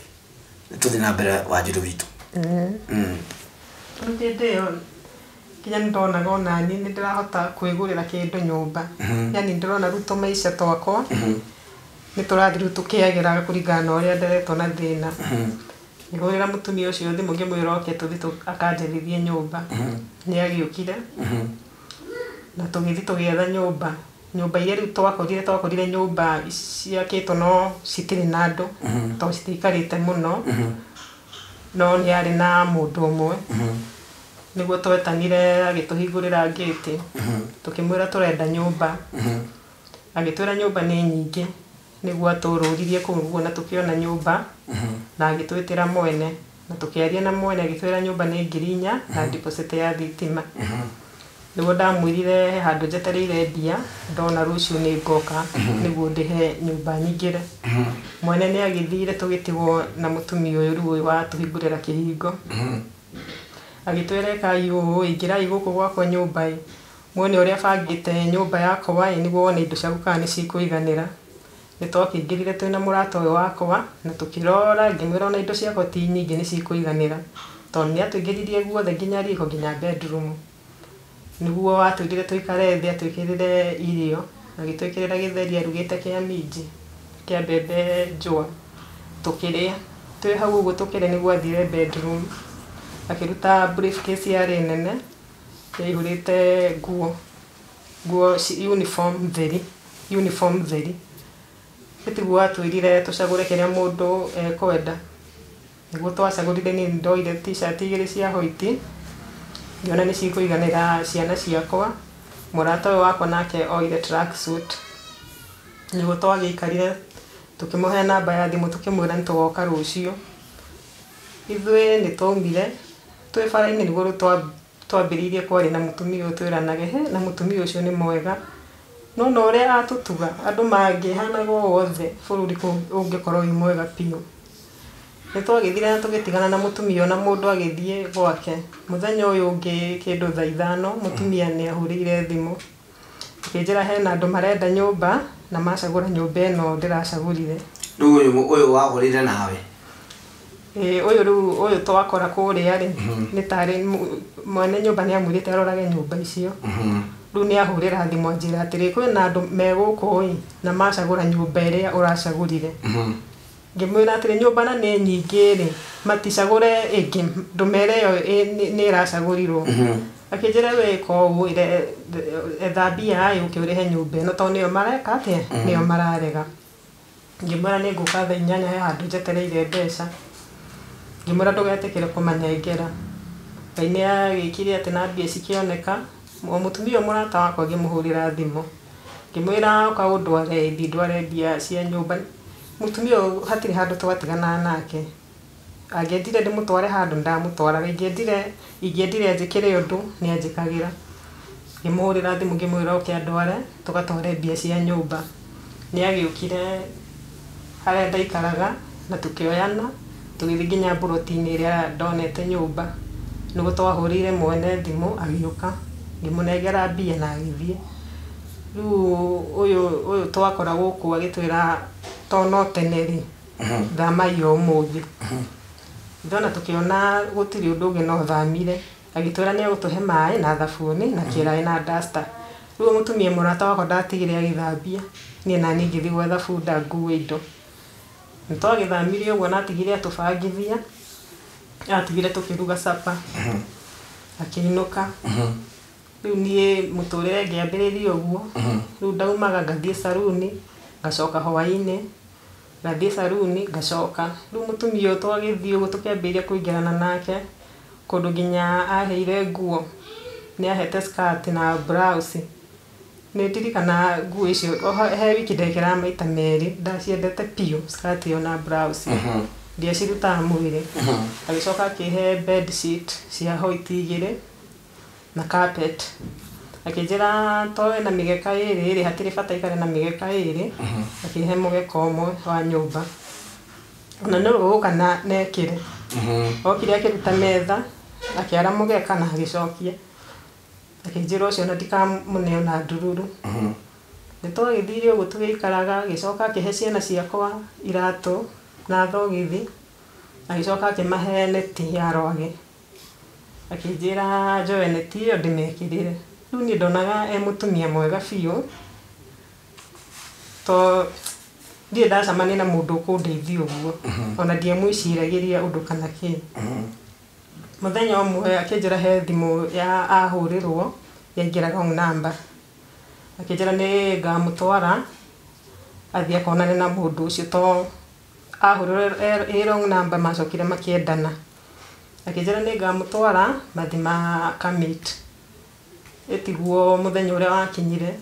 Tũthiĩ na mbere Wanjirũ witũ. Rĩu hĩndĩ ĩyo nginya nĩ ndonaga ona niĩ nĩ ndĩrahota kwĩgũrĩra kĩndũ nyũmba. Yani ndĩrona rĩu tũmaica twakwa nĩ tũrathiĩ rĩu tũkĩagĩraga kũringana na ũrĩa nderetwo na thĩna. Ngĩhũrĩra mũtumia ũcio thimũ ngĩmwĩra oke tũthiĩ akanjethithie nyũmba. Nĩ agĩũkire na tũgĩthiĩ tũgĩetha nyũmba. Nyũmba iria rĩu twakorire nyũmba ciakĩtwo no citirĩ na andũ tondũ citiikarĩte mũno. No nĩ yarĩ na mũndũ ũmwe. Nĩguo twetanire agĩtũhingũrĩra ngĩti. Tũkĩmwĩra tũrenda nyũmba. Agĩtwĩra nyũmba nĩ nyingĩ. Nĩguo atũrũririe kũu ũguo na tũkĩona nyũmba na agĩtwĩtĩra mwene na tũkĩaria na mwene agĩtwĩra nyũmba nĩ 4,000 na deposit ya thitima. Nĩguo ndamwĩrire he handũ njetereire mbia ndona rũciũ nĩ ngoka nĩguo ndĩhe nyũmba nyingĩre. Mwene nĩ agĩthire tũgĩtigwo na mũtumia ũyũ rĩu ũyũ watũhingũrĩra kĩhingo. Agĩtwĩra ĩkai ũũ ingĩrai gũkũ gwakwa nyũmba ĩ muone ũrĩa bangĩte nyũmba yakwa ĩ nĩguo wone indo ciaku kana nĩ cikũiganĩra. Nĩ twakĩingĩrire twĩna mũrata ũyũ wakwa na tũkĩrora ngĩmwĩra ona indo ciakwa ti nyingĩ nĩ cikũiganĩra tondũ nĩ atũingĩririe guothe nginya riko nginya bedroom. Nĩguo atwĩrire tũikare thĩ atwĩkĩrĩre irio agĩtwĩkĩrĩra gĩtheri arugĩte kĩa minji kĩa mbembe njũa tũkĩrĩa. Twĩ hau ũguo tũkĩrĩa nĩguo athire bedroom akĩruta briefcase yarĩ nene yaihũrĩte nguo uniform theri uniform theri. Tiguo atwĩrire tũcagũre kĩrĩa mũndũ ekwenda. Nĩguo twacagũrire niĩ ndoire t-shirt igĩrĩ cia white ngĩona nĩ cikũiganĩra ciana ciakwa. Mũrata ũyũ wakwa nake oire track suit. Nĩguo twagĩikarire tũkĩmũhe namba ya thimũ tũkĩmwĩra nĩ tũgoka rũciũ. Ithuĩ nĩ twaumire twĩ bara-inĩ nĩguo rĩu twambĩrĩirie kwaria na mũtumia ũyũ twĩranage he na mũtumia ũcio nĩ mwega. No na ũrĩa atũtuga andũ mangĩhanaga o othe bũrũri ũngĩkorwo wĩ mwega biũ. Nĩ twagĩthire na tũgĩtigana na mũtumia na mũndũ agĩthiĩ gwake. Mũthenya ũyũ ũngĩ kĩndũ thaa 5 mũtumia nĩ ahũrĩire thimũ akĩnjĩra hena andũ marenda nyũmba na macagũra nyũmba ĩno ndĩracagũrire. Rĩu ũyũ wagũrire nawe? Ĩĩ ũyũ rĩu ũyũ twakora kũrĩa rĩ nĩ tarĩ mwene nyũmba nĩ amwĩrĩte arorage nyũmba icio. Rĩu nĩ ahũrĩra thimũ anjĩra atĩrĩ kwĩna andũ me gũkũ ĩ na macagũra nyũmba ĩrĩa ũracagũrire. Ngĩmwĩra atĩrĩ nyũmba na nĩ nyingĩ rĩ maticagũre ĩngĩ ndũmere ĩyo nĩ ĩracagũrirwo. Akĩnjĩra wĩka ũũ etha mbia ĩ ũke ũrĩhe nyũmba ĩno tondũ nĩyo mareka atĩa nĩyo mararega. Ngĩmwĩra nĩ ngũka thaa 8 he handũ njetereire mbeca. Ngĩmwĩra ndũgetĩkĩre kũmanengera. Ngai nĩ agĩkire atĩ na mbia cikĩoneka. O mũtumia ũyũ mũrata wakwa ngĩmũhũrĩra thimũ. Ngĩmwĩra ũka ũndware thiĩ ndware mbia cia nyũmba. Mũtumia ũyũ hatirĩ handũ twatiganaga nake. Angĩendire ndĩmũtware handũ ndamũtwaraga, ingĩendire anjĩkĩre ũndũ nĩ anjĩkagĩra. Ngĩmũhũrĩra thimũ ngĩmwĩra oke andware tũgatware mbia cia nyũmba. Nĩ agĩũkire harĩa ndaikaraga na tũkĩoyana tũgĩthiĩ nginya mburoti-inĩ ĩrĩa ndonete nyũmba. Nĩguo twahũrĩire mwene thimũ agĩũka ngĩmũnengera mbia na agĩthiĩ. Rĩu ũyũ twakora gũkũ agĩtwĩra to no tene rĩ thamai o ũmũthĩ. Ndona tũkĩona gũtirĩ ũndũ ũngĩ no thamire. Agĩtwĩra nĩ egũtũhe maĩ na thabuni na kĩraĩ na duster. Rĩu mũtumia mũrata wakwa ndatigire agĩthambia niĩ naniĩ ngĩthiĩ gwetha bunda ngue indo. Nĩ twagĩthamire ũguo na atigire atũbangithia atigire tũkĩruga capa akĩinũka. Rĩu niĩ mũtũrĩre ngĩambĩrĩria ũguo. Rĩu ndaumaga ngathiĩ saruni ngacoka hwaĩ-inĩ ngathiĩ saruni ngacoka. Rĩu mũtumia ũyũ twagĩthiĩ ũguo tũkĩambĩrĩria kũingĩrana nake kũndũ nginya aheire nguo nĩ ahete skirt na blouse. Nĩ ndirikanaga nguo icio he wiki ndekĩraga maita merĩ ndaciendete biũ skirt ĩyo na blouse. Ndiacirutaga mwĩrĩ. Agĩcoka akĩhe bed sheet cia white 2 na carpet. Akĩnjĩra to ena mĩgeka ĩrĩ rĩ hatirĩ bata ikare na mĩgeka ĩrĩ. Akĩhe mũgeka ũmwe wa nyũmba. Ona no gũka na nekĩre. Okire akĩruta metha akĩara mũgeka na agĩcokia. Akĩnjĩra ũcio na ndikamũne ona ndururu. Nĩ twagĩthire ũguo tũgĩikaraga agĩcoka akĩhe ciana ciakwa iratũ na thogithi agĩcoka akĩmahe neti ya rwagĩ. Akĩnjĩra njoe neti ĩyo ndĩmekĩrĩre. Rĩu niĩ ndonaga e mũtumia mwega biũ to ndirĩ ndacemania na mũndũ ũkũndeithia ũguo. Ona ndiamwĩciragĩria ũndũ kana kĩ. Mũthenya ũmwe akĩnjĩra he thimũ ya ahũrĩrwo yaingĩra wrong number. Akĩnjĩra nĩ ngamũtwara athiĩ akonane na mũndũ ũcio to ahũrĩrwo ĩ wrong number macokire makĩendana. Akĩnjĩra nĩ ngamũtwara mathiĩ makamit. Ĩtiguo mũthenya ũrĩa wakinyire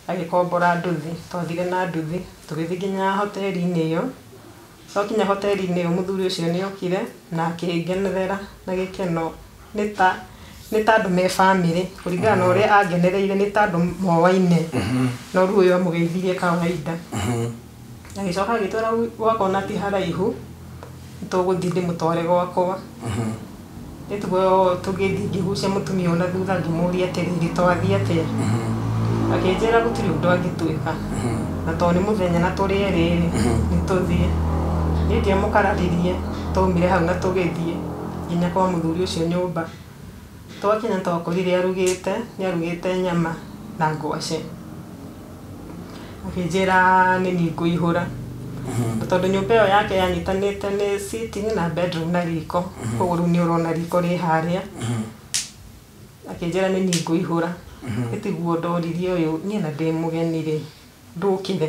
agĩkombora nduthi twathire na nduthi tũgĩthiĩ nginya hoteri-inĩ ĩyo. Twakinya hoteri-inĩ ĩyo mũthuri ũcio nĩ okire na akĩngenerera na gĩkeno nĩ ta andũ me bamĩrĩ kũringana na ũrĩa angenereire nĩ ta andũ moaine. No rĩu ũyũ amũgeithirie kawaida. Agĩcoka agĩtwĩra gwakwa ona ti haraihu tũgũthiĩ ndĩmũtware gwakwa. Nĩtiguo tũgĩthiĩ ngĩgucia mũtumia ũyũ na thutha ngĩmũria atĩrĩrĩ twathiĩ atĩa. Akĩnjĩra gũtirĩ ũndũ angĩtwĩka na tondũ nĩ mũthenya na tũrĩ erĩ rĩ nĩ tũthiĩ. Niĩ ndiamũkararirie twaumire hau na tũgĩthiĩ nginya kwa mũthuri ũcio nyũmba. Twakinya twakorire arugĩte nĩ arugĩte nyama na ngwacĩ. Akĩnjĩra nĩ niĩ ngũihũra. Tondũ nyũmba ĩyo yake yanyitanĩte nĩ sitting na bedroom na riko. Koguo rĩu nĩ ũrona riko rĩ harĩa. Akĩnjĩra nĩ niĩ ngũihũra. Ĩtiguo ndoririe ũyũ niĩ na ndĩ mũgeni rĩ ndũkĩre.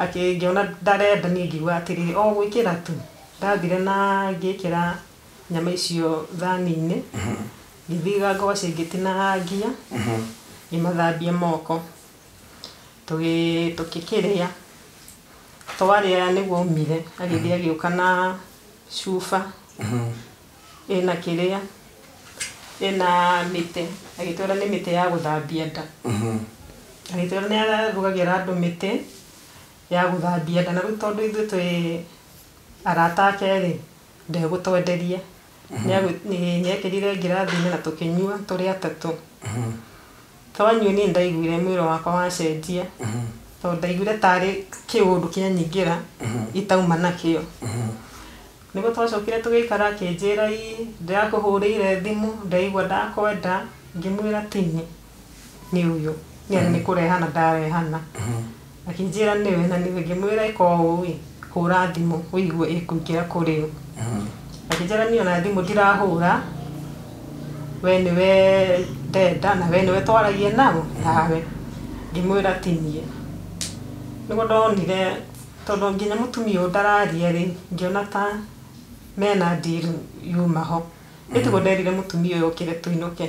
Akĩngĩona ndarenda niĩ ngiuga atĩrĩrĩ o gwĩkĩra tu. Ndathire na ngĩkĩra nyama icio thani-inĩ. Ngĩthiga ngwacĩ ngĩtinangia ngĩmathambia moko. Tũgĩkĩrĩa. Twarĩa nĩguo aumire agĩthiĩ agĩũka na cuba ĩna kĩrĩa ĩna mĩtĩ agĩtwĩra nĩ mĩtĩ ya gũthambia nda. Agĩtwĩra nĩ arugagĩra andũ mĩtĩ ya gũthambia nda na rĩu tondũ ithuĩ twĩ arata ake rĩ ndegũtwenderia. Nĩ ekĩrire ngirathi-inĩ na tũkĩnyua tũrĩ atatũ. Twanyua niĩ ndaiguire mwĩrĩ wakwa wacenjia tondũ ndaiguire tarĩ kĩũndũ kĩanyingĩra itauma nakĩo. Nĩguo twacokire tũgĩikara akĩnjĩra ĩ ndĩrakũhũrĩire thimũ ndaigua ndakwenda Ngĩmwĩra tini nĩ ũyũ nĩ nĩ kũrehana ndarehana. Akĩnjĩra nĩwe na nĩwe. Ngĩmwĩra ĩka ũũ ĩ, hũra thimũ ũigue ĩkũingĩra kũrĩ ũ. Akĩnjĩra niĩ ona thimũ ndirahũra, we nĩwe ndenda na we nĩwe twaragia nao nawe. Ngĩmwĩra ti niĩ. Nĩguo ndonire tondũ nginya mũtumia ũyũ ndararia rĩ, ngĩona ta mena deal yuma ho. Nĩ tiguo nderire mũtumia ũyũ okĩre tũinũke.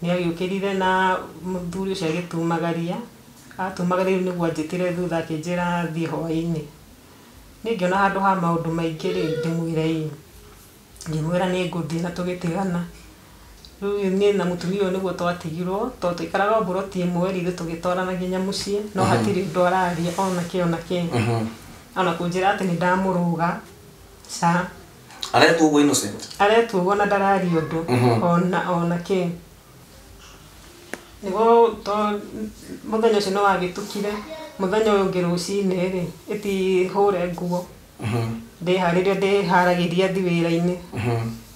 Nĩ agĩũkĩrire na mũthuri ũcio agĩtumagaria, atumagaria rĩu nĩguo anjĩtire thutha akĩnjĩra thiĩ hwaĩ-inĩ. Niĩ ngĩona handũ ha maũndũ maingĩ rĩ, ndĩmwĩre ĩĩ. Ngĩmwĩra nĩ ngũthiĩ na tũgĩtigana. Rĩu niĩ na mũtumia ũyũ nĩguo twatigirwo, tondũ twaikaraga o mburoti ĩmwe rĩ, ithuĩ tũgĩtwarana nginya mũciĩ, no hatirĩ ũndũ araria ona kĩ ona kĩ. Ona kũnjĩra atĩ nĩ ndamũrũga, ca. Aretwo ũguo Innocent? Aretwo ũguo na ndararia ũndũ ona kĩ. Nĩguo to mũthenya ũcio nĩ wagĩtukire, mũthenya ũyũ ũngĩ rũcinĩ rĩ, ĩti hũre nguo. Ndĩharĩria ndĩharagĩria thiĩ wĩra-inĩ.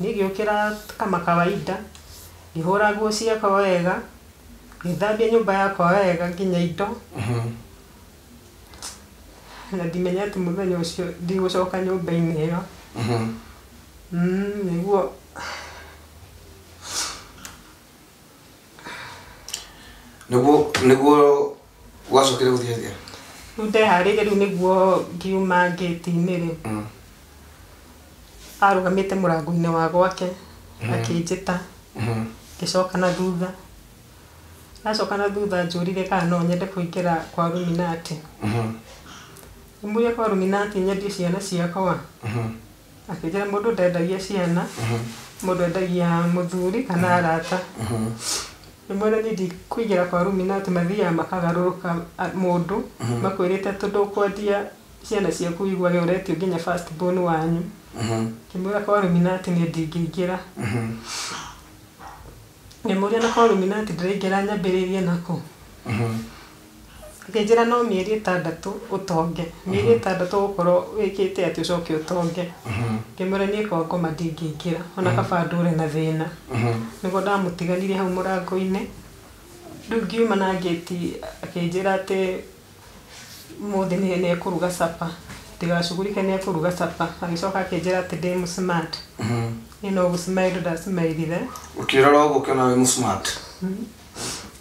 Niĩ ngĩũkĩra kama kawaida, ngĩhũra nguo ciakwa wega, ngĩthambia nyũmba yakwa wega nginya indo. Na ndimenyete mũthenya ũcio ndigũcoka nyũmba-inĩ ĩyo. Nĩguo Nĩguo gwacokire gũthiĩ atĩa? Rĩu ndeharĩirie rĩu nĩguo ngiuma ngĩti-inĩ rĩ, arũgamĩte mũrango-inĩ wa gwake akĩnjĩta, ngĩcoka na thutha. Ndacoka na thutha anjũrire kana no nyende kũingĩra kwa Luminati. Ngĩmũria kwa Luminati nyendie ciana ciakwa. Akĩnjĩra mũndũ ndendagia ciana, mũndũ endagia mũthuri kana arata. Ngĩmwĩra niĩ ndikũingĩra kwa Luminati, mathiaga makagarũrũka mũndũ, makwĩrĩte tondũ ũkwendia ciana ciaku ũiguage ũretio nginya first born wanyu. Ngĩmwĩra kwa Luminati niĩ ndingĩingĩra. Ngĩmũria na kwa Luminati ndĩraingĩra nyambĩrĩrie nakũ? Akĩnjĩra no mĩeri 6 ũtonge. Mĩeri 6 ũgũkorwo wĩkĩte atĩ ũcoke ũtonge. Ngĩmwĩra niĩ kwa ngoma ndingĩingĩra, ona kaba ndũre na thĩna. Nĩguo ndamũtiganirie hau mũrango-inĩ. Rĩu ngiuma na ngĩti akĩnjĩra atĩ mũthĩ nĩ ekũruga sapa. Ndigacugurike nĩ ekũruga sapa. Agĩcoka akĩnjĩra atĩ ndĩ mũsmart. Niĩ no gũsmile ndasmailire. Ũkĩrora ũguo ũkĩona wĩ mũsmart?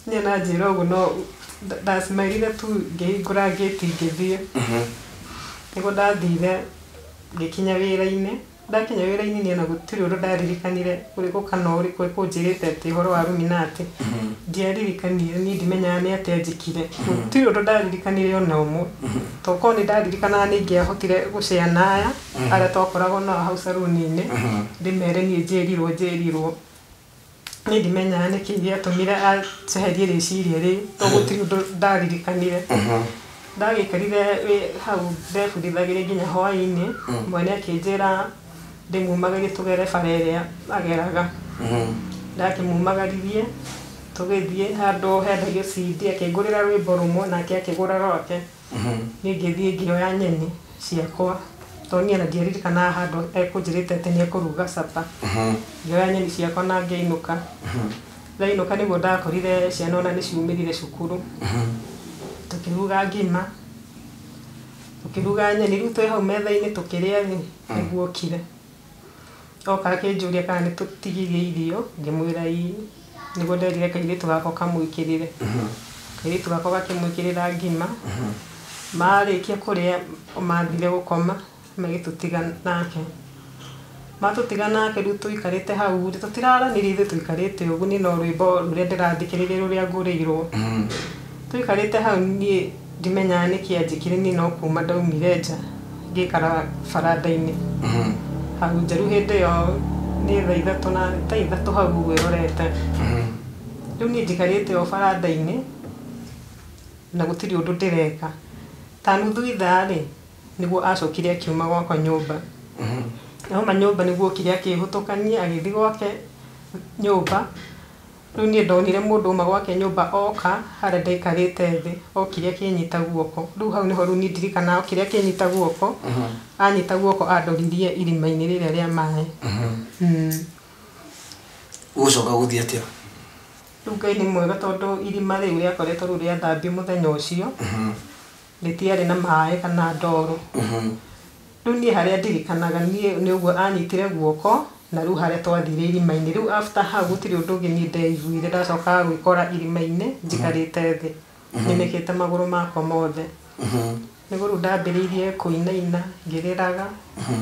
Niĩ na njĩra ũguo no ndasmailire tu ngĩhingũra ngĩti ngĩthiĩ. Nĩguo ndathire ngĩkinya wĩra-inĩ. Ndakinya wĩra-inĩ niĩ ona gũtirĩ ũndũ ndaririkanire ũrĩkũ kana ũrĩkũ ekũnjĩrĩte atĩ ũhoro wa Luminati. Ndiaririkanire, niĩ ndimenyaga nĩ atĩa njĩkire. Gũtirĩ ũndũ ndaririkanire ona ũmwe. Tokorwo nĩ ndaririkanaga nĩ ingĩahotire gũceana aya arĩa twakoragwo nao hau caruni-inĩ, ndĩmere niĩ njĩrirwo. Niĩ ndimenyaga nĩkĩ gĩatũmire aceherie rĩciria rĩu, tondũ gũtirĩ ũndũ ndaririkanire. Ndagĩikarire hau ndebundithagĩria nginya hwaĩ-inĩ, mwene akĩnjĩra ndĩmumagarie tũgere bara ĩrĩa ageraga. Ndakĩmumagaririe tũgĩthiĩ handũ hendagio CD, akĩngũrĩra rwĩmbo rũmwe nake akĩgũra rwake. Niĩ ngĩthiĩ ngĩoya nyeni ciakwa, tondũ niĩ ona ndiaririkanaga handũ ekũnjĩrĩte atĩ nĩ ekũruga sapa. Ngĩoya nyeni ciakwa na ngĩinũka. Ndainũka nĩguo ndakorire ciana ona nĩ ciumĩrire cukuru. Tũkĩruga ngima, tũkĩruga nyeni, rĩu twĩ hau metha-inĩ tũkĩrĩa rĩ, nĩguo okire. Oka akĩnjũria kana nĩ tũtigirie irio, ngĩmwĩra ĩĩ. Nĩguo nderire kairĩtu gakwa kamwĩkĩrĩre. Kairĩtu gakwa gakĩmwĩkĩrĩra ngima. Marĩkia kũrĩa mathire gũkoma, magĩtũtiga nake. Matũtiga nake rĩu tũikarĩte hau, tũtiraranĩria ithuĩ tũikarĩte ũguo, niĩ no rwĩmbo rũrĩa ndĩrathikĩrĩria rũrĩa ngũrĩirwo. Tũikarĩte hau niĩ ndimenyaga nĩkĩ anjĩkire, niĩ no kuma ndaumire nja ngĩikara baranda-inĩ. Hau nja rĩu hĩndĩ ĩyo nĩ thaa 3 na thaa 3 hau ũguo ĩrorete. Rĩu niĩ njikarĩte o baranda-inĩ na gũtirĩ ũndũ ndĩreka. Ta nuthu ithaa rĩ, nĩguo acokire akiuma gwakwa nyũmba. Auma nyũmba nĩguo okire akĩhũtũkania agĩthiĩ gwake nyũmba. Rĩu niĩ ndonire mũndũ uma gwake nyũmba oka harĩa ndaikarĩte thĩ, okire akĩnyita guoko. Rĩu hau nĩho rĩu niĩ ndirikanaga okire akĩnyita guoko, anyita guoko andoririe irima-inĩ rĩrĩa rĩa maĩ. Ũgũcoka gũthiĩ atĩa? Rĩu Ngai nĩ mwega tondũ irima rĩu rĩakoretwo rĩu rĩathambio mũthenya ũcio, rĩtiarĩ na maĩ kana ndoro. Rĩu niĩ harĩa ndirikanaga niĩ nĩ ũguo anyitire guoko na rĩu harĩa twathire irima-inĩ. Rĩu after hau gũtirĩ ũndũ ũngĩ niĩ ndeiguire, ndacokaga gwĩkora irima-inĩ njikarĩte thĩ nyenekete magũrũ makwa mothe. Nĩguo rĩu ndambĩrĩirie kũinaina ngĩrĩraga,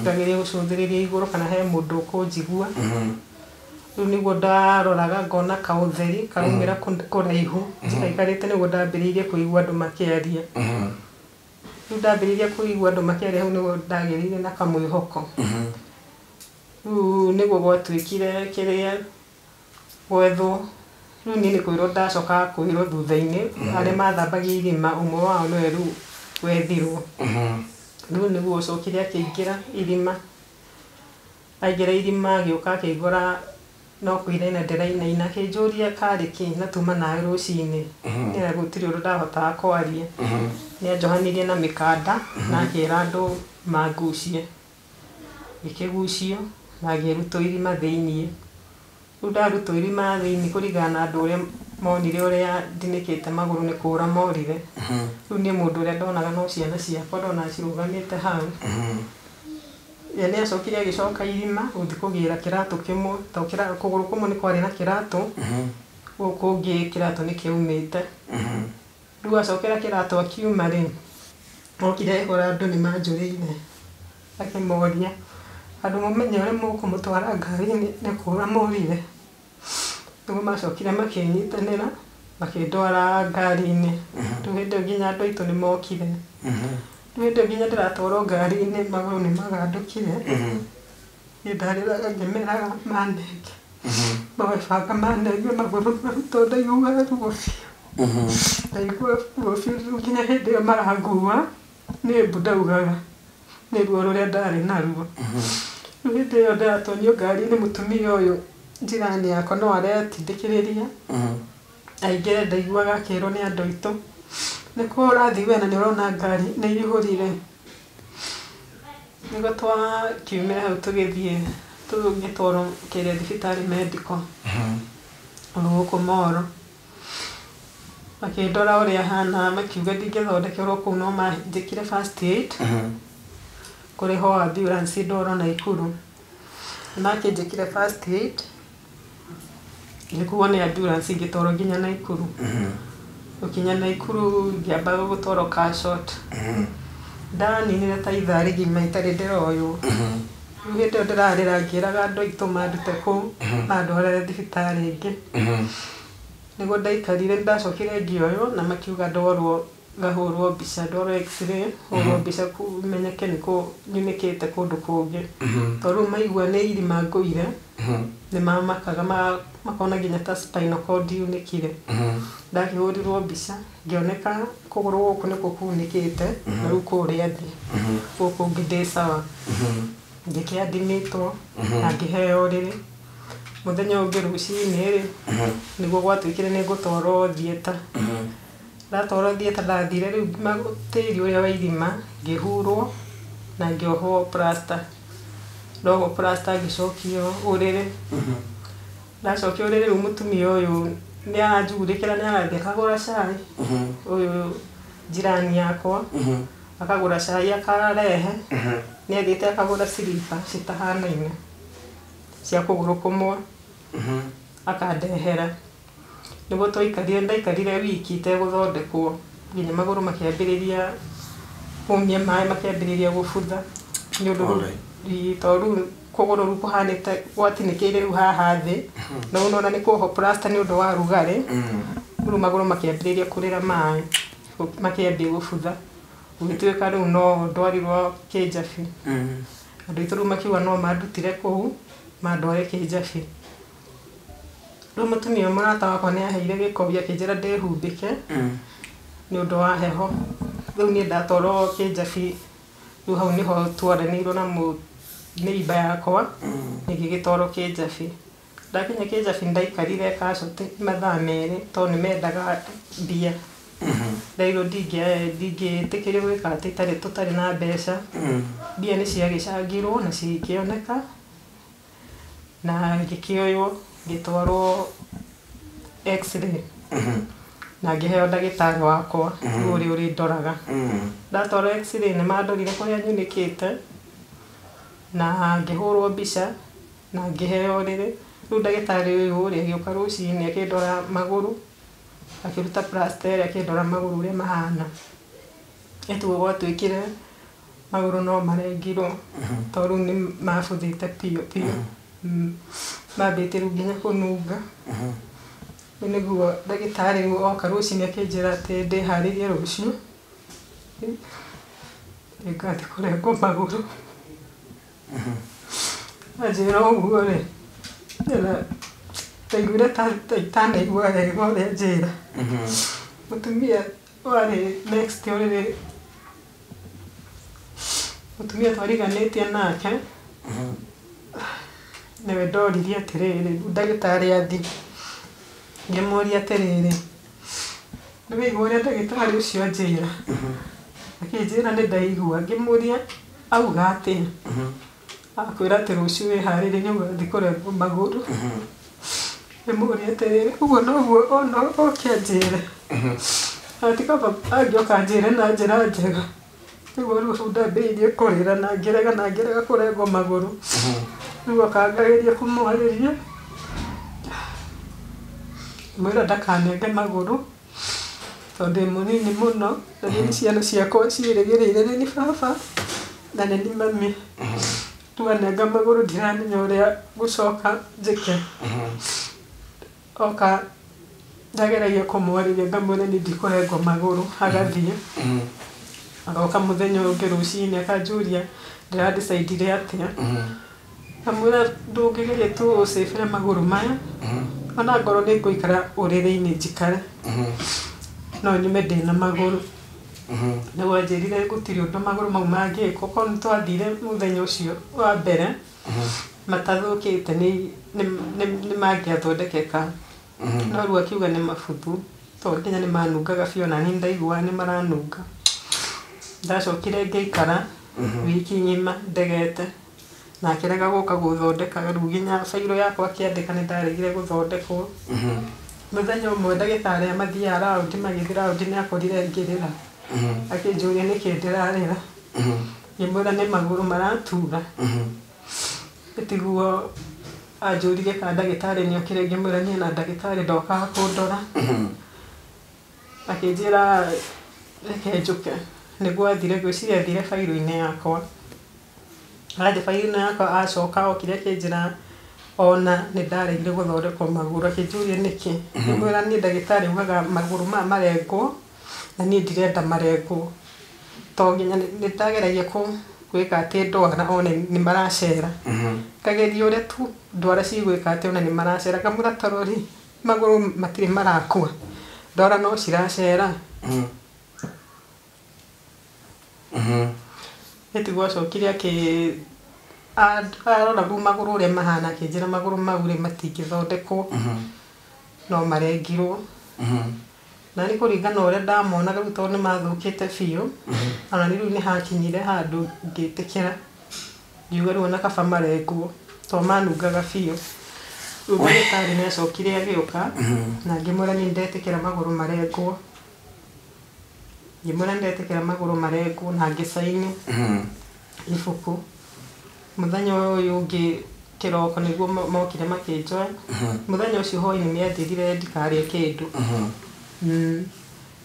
ngageria gũcũthĩrĩria igũrũ kana he mũndũ ũkũnjigua. Rĩu nĩguo ndaroraga ngona kaũtheri karaumĩra kũraihu njikaikarĩte, nĩguo ndambĩrĩirie kũigua andũ makĩaria. Rĩu ndambĩrĩirie kũigua andũ makĩaria hau nĩguo ndagĩrĩire na kamwĩhoko. Rĩu nĩguo gwatuĩkire kĩrĩa gwethwo. Rĩu niĩ nĩ kwĩrwo ndacokaga kwĩrwo thutha-inĩ arĩa mathambagia irima ũmwe wao nĩwe rĩu wethirwo. Rĩu nĩguo ũcokire akĩingĩra irima. Aingĩra irima agĩũka akĩngora no kũinaina ndĩrainaina, akĩnjũria karĩ kĩ na tuma nawe rũcinĩ. Nĩ gũtirĩ ũndũ ndahotaga kwaria. Nĩ anjohanirie na mĩkanda na akĩra andũ mangucie. Ngĩkĩgucio na ngĩrutwo irima thĩiniĩ. Rĩu ndarutwo irima thĩiniĩ kũringana na andũ ũrĩa monire ũrĩa ndinĩkĩte magũrũ nĩ kũra morire. Rĩu niĩ mũndũ ũrĩa ndonaga no ciana ciakwa ndonaga cirũgamĩte hau. Ye nĩ acokire agĩcoka irima gũthiĩ kũgĩra kĩratũ kĩmwe, tondũ kũgũrũ kũmwe nĩ kwarĩ na kĩratũ, gũkũ kũngĩ kĩratũ nĩ kĩaumĩte. Rĩu acokera kĩratũ akiuma rĩ, okire agĩkora andũ nĩ manjũrĩire, akĩmoria andũ mũmenye ũrĩa mũkũmũtwara ngari-inĩ nĩ kũra morire. Nĩguo macokire makĩnyitanĩra makĩndwara ngari-inĩ. Rĩu hĩndĩ ĩyo nginya andũ aitũ nĩ mokire. Rĩu hĩndĩ ĩyo nginya ndĩratwarwo ngari-inĩ magũrũ nĩ magandũkire. Niĩ ndarĩraga ngĩmeraga manenge, moe banga manenge magũrũ mau tondũ ndaiguaga ruo biũ. Ndaiguaga ruo biũ rĩu nginya hĩndĩ ĩyo marangua nĩ mbu ndaugaga nĩ ruo rũrĩa ndarĩ naruo. Rĩu hĩndĩ ĩyo ndĩratonyio ngari-inĩ mũtumia ũyũ njirani yakwa no aretindĩkĩrĩria aingĩre, ndaiguaga akĩrwo nĩ andũ aitũ nĩkũ ũrathiĩ we na nĩ ũrona ngari nĩ ihũrire. Nĩguo twakiumire hau tũgĩthiĩ tũgĩtwarwo kĩrĩa thibitarĩ medical gũkũ Moro. Makĩndora ũrĩa hana makiuga ndingĩthondekerwo kũu no manjĩkire first aid kũrĩhwo ambulance ndwarwo Naikuru. Nĩmakĩnjĩkire first aid ngĩkuo nĩ ambulance ngĩtwarwo nginya Naikuru. Gũkinya Naikuru ngĩamba gũtwarwo Casualty. Ndaninire ta ithaa rĩgima itarĩ ndĩroywo. Rĩu hĩndĩ ĩyo ndĩrarĩra ngĩraga andũ aitũ mandute kũu mandware thibitarĩ ĩngĩ. Nĩguo ndaikarire nĩndacokire ngĩoywo na makiuga ndwarwo ngahũrwo mbica, ndwarwo x-ray, hũrwo mbica menyeke nĩkũ nyunĩkĩte kũndũ kũngĩ. Tondũ rĩu maigua nĩ irima ngũire nĩ mamakaga makona nginya ta spinal cord yunĩkire. Ndakĩhũrirwo mbica ngĩoneka kũgũrũ gũkũ nĩkuo kunĩkĩte na rĩu kũrĩa thĩ gũkũ ũngĩ ndĩ sawa. Ngĩkĩadmitwo na ngĩheo ũrĩrĩ. Mũthenya ũngĩ rũcinĩ rĩ, nĩguo gwatuĩkire nĩ ngũtwarwo theatre. Ndatwarwo theatre ndathire rĩu tĩri ũrĩa wa irima ngĩhurwo na ngĩohwo plaster. Ndohwo plaster ngĩcokio ũrĩrĩ. Ndacokio ũrĩrĩ rĩu mũtumia ũyũ nĩ aranjugurĩkĩra nĩ arathiĩ akagũra cai, ũyũ jirani yakwa akagũra cai akarehe, nĩ athiĩte akagũra silipa citahanaine cia kũgũrũ kũmwe akandehera. Nĩguo twaikarire ndaikarire wiki itegũthondekwo nginya magũrũ makĩambĩrĩria kumia maĩ makĩambĩrĩria gũbutha nĩ ũndũ tondũ rĩu kũgũrũ rĩu kũhanĩte gwatinĩkĩire rĩu haha thĩ na rĩu nĩwona nĩ kuohwo plaster nĩ ũndũ wa rugarĩ, rĩu magũrũ makĩambĩrĩria kũrĩra maĩ makĩambia gũbutha gũgĩtuĩka rĩu no ndwarirwo Kĩnjabi. Andũ aitũ rĩu makiuga no mandutire kũu mandware Kĩnjabi. Rĩu mũtumia ũyũ mũrata wakwa nĩ aheire gĩkobi akĩnjĩra ndĩhumbĩke nĩ ũndũ wa heho. Rĩu niĩ ndatwarwo Kĩnjabi rĩu hau nĩho twaranĩirwo na neighbour yakwa ngĩgĩtwarwo Kĩnjabi. Ndakinya Kĩnjabi ndaikarire casualty mathaa merĩ tondũ nĩ mendaga mbia. Nderirwo ndingĩtĩkĩrio gwĩka atĩ tũtarĩ na mbeca. Mbia nĩ ciagĩcangirwo na cikĩoneka na ngĩkĩoywo ngĩtwarwo x-ray na ngĩheo ndagĩtarĩ wakwa rĩu ũrĩa ũrĩndoraga. Ndatwarwo x-ray nĩ mandorire kũrĩa nyunĩkĩte na ngĩhũrwo mbica na ngĩheo rĩrĩ. Rĩu ndagĩtarĩ ũyũ rĩ agĩũka rũcinĩ akĩndora magũrũ, akĩruta plaster ĩrĩa akĩndora magũrũ ũrĩa mahana. Ĩtuo gwatuĩkire magũrũ no marengirwo tondũ rĩu nĩ mabuthĩte biũ biũ. Mambĩtie rĩu nginya kũnunga. Rĩu nĩguo ndagĩtarĩ rĩu oka rũcinĩ akĩnjĩra atĩ ndĩharĩrie rũciũ nĩngathiĩ kũrengwo magũrũ. Anjĩra ũguo rĩ, ndaiguire ta itanaigua wega ũrĩa anjĩra. Mũtumia warĩ next ũrĩrĩ, mũtumia twariganĩtie nake, nĩwe ndoririe atĩrĩrĩ, rĩu ndagĩtarĩ athiĩ, ngĩmũria atĩrĩrĩ, nĩwaigua ũrĩa ndagĩtarĩ ũcio anjĩra? Akĩnjĩra nĩ ndaigua. Ngĩmũria auga atĩa? Akwĩra atĩ rũciũ wĩharĩrie nĩ ũgathiĩ kũrengwo magũrũ. Ngĩmũria atĩrĩrĩ, ũguo noguo ona oke anjĩre? Ati kaba angĩoka anjĩre na njĩra njega. Nĩguo rĩu ndambĩrĩirie kũrĩra na ngĩrega kũrengwo magũrũ. Rĩu oka ngageria kũmwarĩria, ngĩmwĩra ndakanenge magũrũ tondũ ndĩ mũnini mũno na nĩ ciana ciakwa ciĩrĩgĩrĩire nĩ ni baba na nĩ ni mami. Rĩu anenga magũrũ ndiramenya ũrĩa ngũcoka njĩke. Oka ndageragia kũmwarĩria ngamwĩra niĩ ndikũrengwo magũrũ, agathiĩ. Agoka mũthenya ũyũ ũngĩ rũcinĩ akanjũria ndĩra-decide atĩa. Ngamwĩra ndũngĩgeria tu ũcĩbĩre magũrũ maya, ona ngorwo nĩ ngũikara ũrĩrĩ-inĩ njikare, no nyume ndĩna magũrũ. Nĩguo anjĩrire gũtirĩ ũndũ magũrũ mau mangĩkwo, korwo nĩ twathire mũthenya ũcio wa mbere matathũkĩte nĩ mangĩathondekeka. No rĩu akiuga nĩ mabuthu tondũ nginya nĩ manungaga biũ na niĩ ndaiguaga nĩ maranunga. Ndacokire ngĩikara wiki ng'ima ndegete na akĩrega gũka gũthondeka. Rĩu nginya bairũ yakwa akĩandĩka nĩ ndaregire gũthondekwo. Mũthenya ũmwe ndagĩtarĩ aya mathiaga raũndi magĩthiĩ raũndi nĩ akorire ngĩrĩra. Akĩnjũria nĩkĩ ndĩrarĩra. Ngĩmwĩra nĩ magũrũ maratura. Tiguo anjũririe kana ndagĩtarĩ nĩ okire, ngĩmwĩra niĩ na ndagĩtarĩ ndokaga kũndora. Akĩnjĩra reke njũke. Nĩguo athire, ngwĩciria athire bairũ-inĩ yakwa. Athiĩ bairũ-inĩ yakwa acoka okire akĩnjĩra ona nĩ ndaregire gũthondekwo magũrũ. Akĩnjũria nĩkĩ. Ngĩmwĩra niĩ ndagĩtarĩ augaga magũrũ maya marengwo na niĩ ndirenda marengwo. Tondũ nginya nĩ ndageragia gwĩka atĩ ndwara one nĩ maracera. Ngageria ũrĩa tu ndwara cigwĩka atĩ ona nĩ maracera. Ngamwĩra tarori magũrũ matirĩ marakua, ndwara no ciracera. Ĩtiguo acokire arora rĩu magũrũ ũrĩa mahana akĩnjĩra magũrũ mau rĩ matingĩthondekwo no marengirwo. Na nĩ kũringana ũrĩa ndamonaga rĩu tondũ nĩ mathũkĩte biũ, ona nĩ rĩu nĩ hakinyire handũ ngĩtĩkĩra ngiuga rĩu ona kaba marengwo tondũ manungaga biũ. Rĩu ndagĩtarĩ nĩ acokire agĩũka na ngĩmwĩra niĩ ndetĩkĩra magũrũ marengwo. Ngĩmwĩra ndetĩkĩra magũrũ marengwo na ngĩcaini ibuku. Mũthenya ũyũ ũngĩ kĩroko nĩguo mokire makĩnjoya. Mũthenya ũcio hwaĩ-inĩ nĩ anjĩrire ndikarĩe kĩndũ.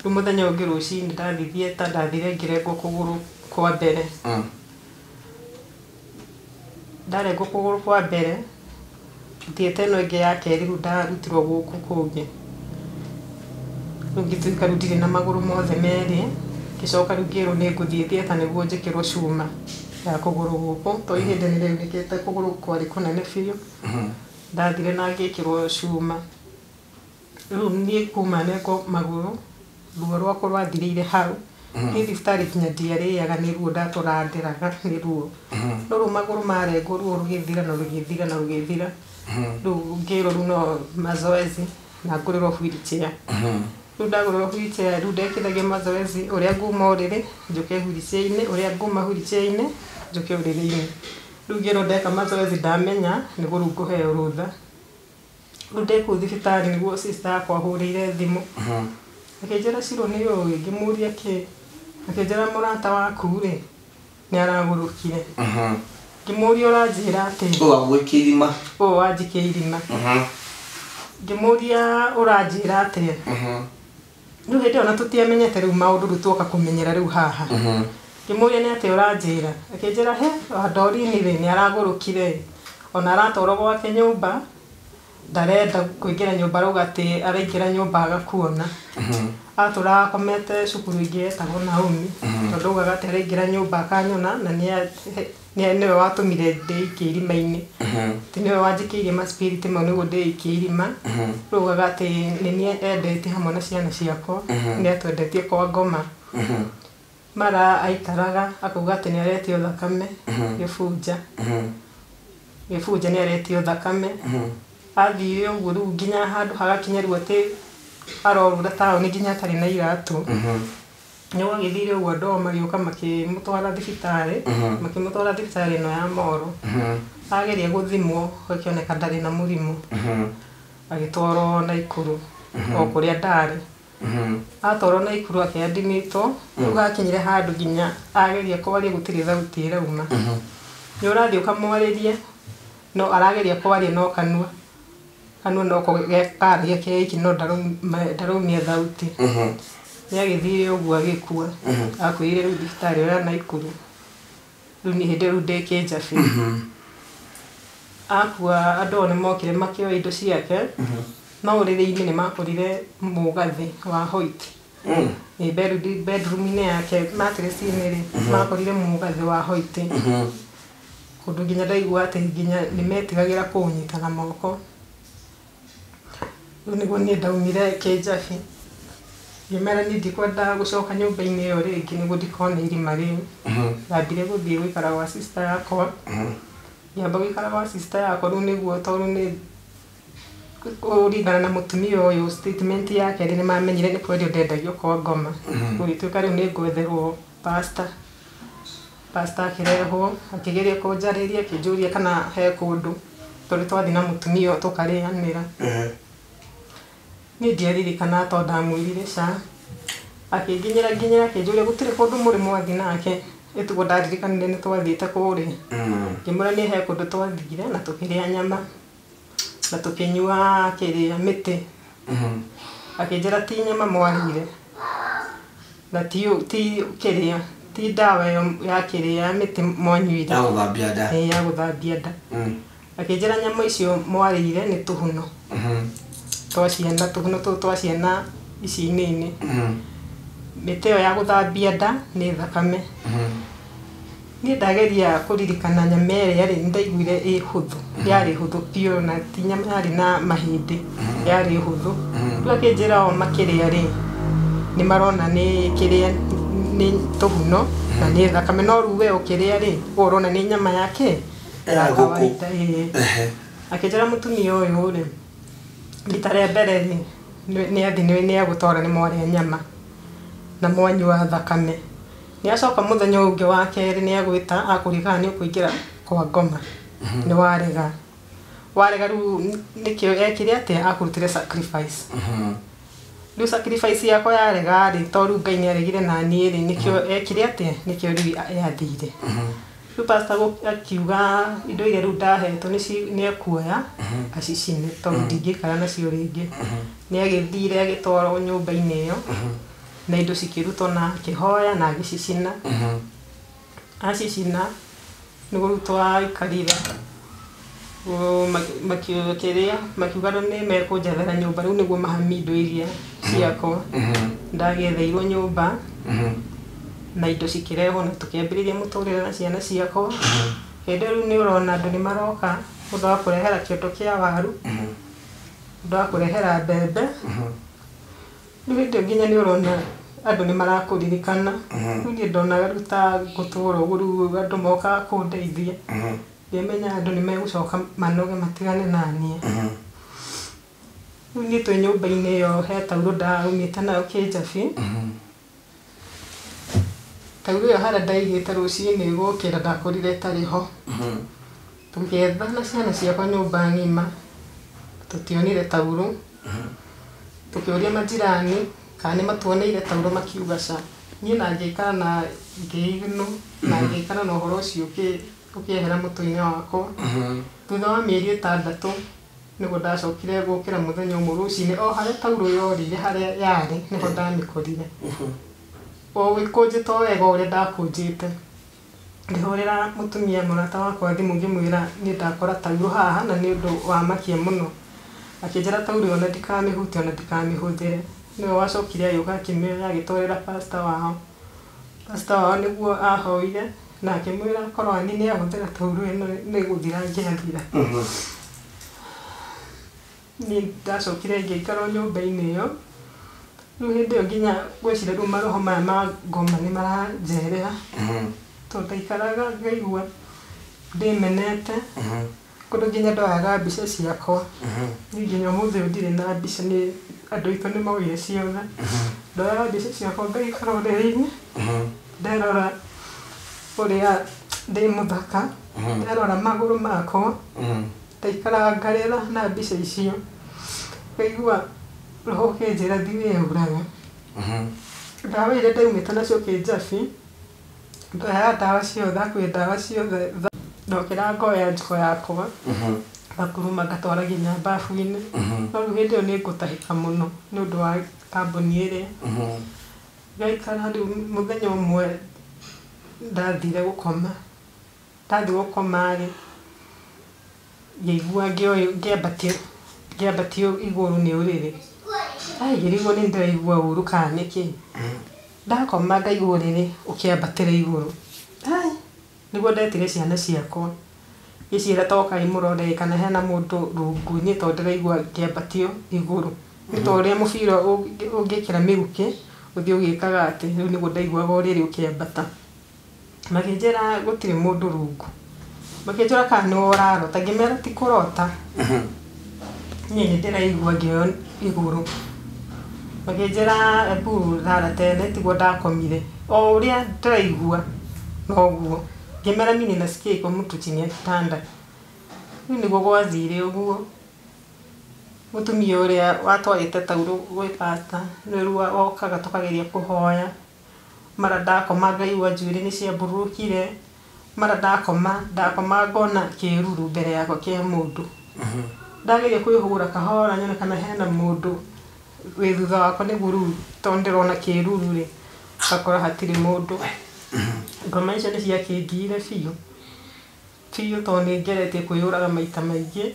Rĩu mũthenya ũngĩ rũcinĩ ndathiĩ theatre, ndathire ngĩrengwo kũgũrũ kwa mbere. Ndarengwo kũgũrũ kwa mbere, theatre ĩno ĩngĩ ya kerĩ rĩu ndarutirwo gũkũ kũngĩ. Rĩu ngĩtuĩka rĩu ndirĩ na magũrũ mothe merĩ, ngĩcoka rĩu ngĩrwo nĩ ngũthiĩ theatre nĩguo njĩkĩrwo cuma ya kũgũrũ gũkũ tondũ ihĩndĩ nĩ rĩaunĩkĩte kũgũrũ kwarĩ kũnene biũ. Ndathire na ngĩkĩrwo cuma. Rĩu niĩ kuma nengwo magũrũ, ruo rwakwa rwathirĩire hau. Niĩ thibitarĩ nginya ndiarĩaga nĩ ruo ndatũraga ndĩraga nĩ ruo. No rĩu magũrũ marengwo ruo rũgĩthira na rũgĩthira na rũgĩthira. Rĩu ngĩrwo rĩu no mazoezi na ngũrĩrwo wheelchair. Rĩu ndagũrĩrwo wheelchair rĩu ndekithagia mazoezi ũrĩa nguma ũrĩrĩ njũke wheelchair-inĩ, ũrĩa nguma wheelchair-inĩ njũke ũrĩrĩ-inĩ. Rĩu ngĩrwo ndeka mazoezi ndamenya nĩguo rĩu ngũheo rũtha. Rĩu ndĩ kũu thibitarĩ nĩguo sister yakwa ahũrĩire thimũ. Akĩnjĩra Shiro nĩ ũĩ, ngĩmũria kĩ, akĩnjĩra mũrata waku rĩ nĩ aragũrũkire. Ngĩmũria ũranjĩra atĩa? Ũyũ wagũgũikia irima. Ũyũ wanjikia irima. Ngĩmũria ũranjĩra atĩa? Rĩu hĩndĩ ĩyo na tũtiamenyete rĩu maũndũ rĩu tuoka kũmenyera rĩu haha. Ngĩmũria nĩ atĩa ũranjĩra? Akĩnjĩra he Dorini rĩ nĩ aragũrũkire, ona aratwarwo gwake nyũmba, ndarenda kũingĩra nyũmba arauga atĩ araingĩra nyũmba agakuona. Atũraga akomete cukuru ĩngĩ yetagwo Naomi, tondũ augaga atĩ araingĩra nyũmba akanyona na nĩwe watũmire ndĩikie irima-inĩ. Atĩ nĩwe wanjikĩirie ma spirit mau nĩguo ndĩikie irima. Rĩu augaga atĩ nĩ niĩ endetie hamwe na ciana ciakwa, nĩ atwendetie kwa ngoma. Mara aikaraga akauga atĩ nĩ aretio thakame gĩbunja. Gĩbunja nĩ aretio thakame. Athire ũguo rĩu nginya handũ hagakinya rĩu atĩ arorũra taũni nginya atarĩ na iratũ. Nĩ gwagĩthire ũguo andũ ao magĩũka makĩmũtwara thibitarĩ, makĩmũtwara thibitarĩ ĩno ya Moro. Ageria gũthimwo gũkĩoneka ndarĩ na mũrimũ. Agĩtwarwo Naikuru o kũrĩa ndarĩ. Atwarwo Naikuru akĩandimitwo, rĩu hakinyire handũ nginya ageria kwaria gũtirĩ thauti ĩrauma. Nĩ ũrathiĩ ũkamwarĩria no arageria kwaria no kanua. Kanua no karagia keiki no ndaraumia thauti. Nĩ agĩthire ũguo agĩkua. Akuĩrĩire rĩu thibitarĩ ĩyo ya Naikuru. Rĩu niĩ hĩndĩ ĩyo rĩu ndĩ Kĩnjabi. Akua andũ ao nĩ mokire makĩoya indo ciake, no ũrĩrĩ-inĩ nĩ makorire mũgathĩ wa white. Ĩ bedroom-inĩ yake mattress-inĩ rĩ, makorire mũgathĩ wa white. Kũndũ nginya ndaigua atĩ nginya nĩ metigagĩra kũũnyita na moko. Rĩu nĩguo niĩ ndaumire Kĩnjabi. Ngĩmera niĩ ndikwenda gũcoka nyũmba-inĩ ĩyo rĩngĩ nĩguo ndikone irima rĩu. Ndambire gũthiĩ gũikara gwa sister yakwa. Ngĩamba gũikara gwa sister yakwa rĩu nĩguo tondũ nĩ kũringana na mũtumia ũyũ statement yake rĩ, nĩ mamenyire nĩ kwendio ndendagio kwa ngoma. Gũgĩtuĩka rĩu nĩ ngwetherwo pastor. Pastor akĩrehwo, akĩgeria kũnjarĩria, akĩnjũria kana he kũndũ tondũ twathiĩ na mũtumia ũyũ tũkarĩanĩra. Niĩ ndiaririkanaga tondũ ndamwĩrire ca. Akĩnginyĩra nginyĩra akĩnjũria gũtirĩ kũndũ mũrĩ mwathiĩ nake. Ĩtiguo ndaririkanire nĩ twathiĩte kũrĩa. Ngĩmwĩra niĩ he kũndũ twathire na tũkĩrĩa nyama na tũkĩnyua kĩrĩa mĩtĩ. Akĩnjĩra ti nyama mwarĩire na ti kĩrĩa ti ndawa ĩyo ya kĩrĩa ya mĩtĩ mwanyuire. Ya gũthambia nda. Ĩĩ ya gũthambia nda. Akĩnjĩra nyama icio mwarĩire nĩ tũhuno. Twa ciana, tũhuno tũu twa ciana ici nini. Mĩtĩ ĩyo ya gũthambia nda nĩ thakame. Niĩ ndageria kũririkana nyama ĩrĩa rĩ, nĩndaiguire ĩ hũthũ, yarĩ hũthũ biũ na ti nyama yarĩ na mahĩndĩ, yarĩ hũthũ. Rĩu akĩnjĩra o makĩrĩa rĩ, nĩ marona nĩ kĩrĩa nĩ tũhuno na nĩ thakame, no rĩu we ũkĩrĩa rĩ, we ũrona nĩ nyama yake Ya ngũkũ. Ĩĩ. Akĩnjĩra mũtumia ũyũ rĩ, rita rĩa mbere rĩ, nĩ athiĩ nĩ agũtwara nĩ mwarĩa nyama na mwanyua thakame. Nĩ acoka mũthenya ũyũ ũngĩ wa kerĩ nĩ agwĩta akũria kana nĩ ũkũingĩra kwa ngoma. Nĩ warega. Warega rĩu nĩkĩo ekire atĩa, akũrutire sacrifice. Rĩu sacrifice yakwa yarega rĩ, tondũ rĩu Ngai nĩ aregire na niĩ rĩ, nĩkĩo ekire atĩa, nĩkĩo rĩu yathire. Rĩu pastor akiuga indo iria rĩu ndahetwo nĩ ekuoya acicine tondũ ndingĩikara nacio rĩngĩ. Nĩ agĩthire agĩtwarwo nyũmba-inĩ ĩyo na indo cikĩrutwo na akĩhoya na agĩcicina. Acicina nĩguo rĩu twaikarire makĩrĩa makiuga rĩu nĩ mekũnjethera nyũmba rĩu nĩguo mahamie indo iria ciakwa. Ndagĩetheirwo nyũmba na indo cikĩrehwo na tũkĩambĩrĩria mũtũrĩre na ciana ciakwa. Hĩndĩ ĩyo rĩu nĩ ũrona andũ nĩ maroka, mũndũ agakũrehera kĩondo kĩa waru, mũndũ agakũrehera mbembe. Rĩu hĩndĩ ĩyo nginya nĩ ũrona andũ nĩ marakũririkana. Rĩu niĩ ndonaga rĩu ta ngũtũra ũguo rĩu andũ mokaga kũndeithia. Ndĩmenya andũ nĩ megũcoka manoge matigane na niĩ. Rĩu niĩ twĩ nyũmba-inĩ ĩyo he taurũ ndaumĩte nayo Kĩnjabi. Taurũ ĩyo harĩa ndaigĩte rũcinĩ gũkĩra ndakorire ĩtarĩ ho. Tũgĩetha na ciana ciakwa nyũmba ng'ima. Tũtionire taurũ. Tũkĩũria majirani kana nĩ matuoneire taurũ makiuga ca. Niĩ na ngĩikara na ngĩignũ na ngĩikara na ũhoro ũcio ũkĩehera mũtwe-inĩ wakwa. Thutha wa mĩeri 6 nĩguo ndacokire gũkĩra mũthenya ũmwe rũcinĩ o harĩa taurũ yorĩire harĩa yarĩ nĩho ndamĩkorire. O gĩkũnjĩte o wega ũrĩa ndakũnjĩte. Ngĩhũrĩra mũtumia mũrata wakwa thimũ ngĩmwĩra niĩ ndakora taurũ haha na nĩ ũndũ wa makia mũno. Akĩnjĩra taurũ ĩyo ona ndikamĩhutie ona ndikamĩhũthĩre. Nĩwe wacokire agĩũka akĩmĩoya agĩtwarĩra pastor wao. Pastor wao nĩguo ahoire na akĩmwĩra korwo Ann nĩ ahũthĩra taurũ ĩno nĩ gũthira angĩathira. Niĩ ndacokire ngĩikara o nyũmba-inĩ ĩyo. Rĩu hĩndĩ ĩyo nginya ngwĩciria rĩu maroho maya ma ngoma nĩ maranjerera. Tondũ ndaikaraga ngaigua ndĩmenete. Kũndũ nginya ndoyaga mbica ciakwa. Niĩ nginya ũmũthĩ ũyũ ndirĩ na mbica nĩ andũ aitũ nĩ maugire ciothe. Ndoyaga mbica ciakwa ngaikara ũrĩrĩ-inĩ. Nderora ũrĩa ndĩ mũthaka. Nderora magũrũ makwa. Ndaikaraga ngarĩra na mbica icio. Ngaigua roho ũkĩnjĩra thiĩ wĩyũrage. Ndawa iria ndaumĩte nacio kĩnjabi, ndoyaga ndawa ciothe hakuhĩ ndawa ciothe. Ndokĩra ngoya njiko yakwa ngakuruma ngatwara nginya bafu-inĩ. No rĩu hĩndĩ ĩyo nĩ ngũtahĩka mũno nĩ ũndũ wa kambuni ĩrĩa. Ngaikara rĩu mũthenya ũmwe ndathire gũkoma. Ndathiĩ gũkoma rĩ, ngĩigua ngĩambatio igũrũ nĩ ũrĩrĩ. Ngĩrigwo nĩ ndĩraigua ũru kana nĩkĩ. Ndakoma ngaigua ũrĩrĩ ũkĩambatĩra igũrũ. Nĩguo ndetire ciana ciakwa. Ngĩciĩra ta ũkai mũrore kana hena mũndũ rungu niĩ tondũ ndĩraigua ngĩambatio igũrũ. Nĩ ta ũrĩa mũbira ũngĩkĩra mĩrukĩ ũthiĩ ũgĩkaga atĩ rĩu nĩguo ndaiguaga ũrĩrĩ ũkĩambata. Makĩnjĩra gũtirĩ mũndũ rungu. Makĩnjĩra kana nĩwe ũrarota, ngĩmera ti kũrota. Niĩ nĩ ndĩraigua ngĩoywo igũrũ. Makĩnjĩra ebu rara tene tiguo ndakomire. O ũrĩa ndĩraigua noguo. Ngĩmera mimi nasikia iko mtu chini ya kitanda. Rĩu nĩguo gwathire ũguo. Mũtumia ũrĩa watwarĩte taurũ gwĩ pastor nĩwe rĩu okaga tũkageria kũhoya. Mara ndakoma ngaigua njuĩrĩ nĩ ciambũrũrũkire. Mara ndakoma ngona kĩruru mbere yakwa kĩa mũndũ. Ndageria kwĩhũra kahora nyone kana hena mũndũ wĩ thutha wakwa nĩguo rĩu tondũ ndĩrona kĩruru rĩ, ngakora hatirĩ mũndũ. Ngoma icio nĩ ciakĩngiire biũ. Biũ tondũ nĩ ngeretie kwĩyũraga maita maingĩ.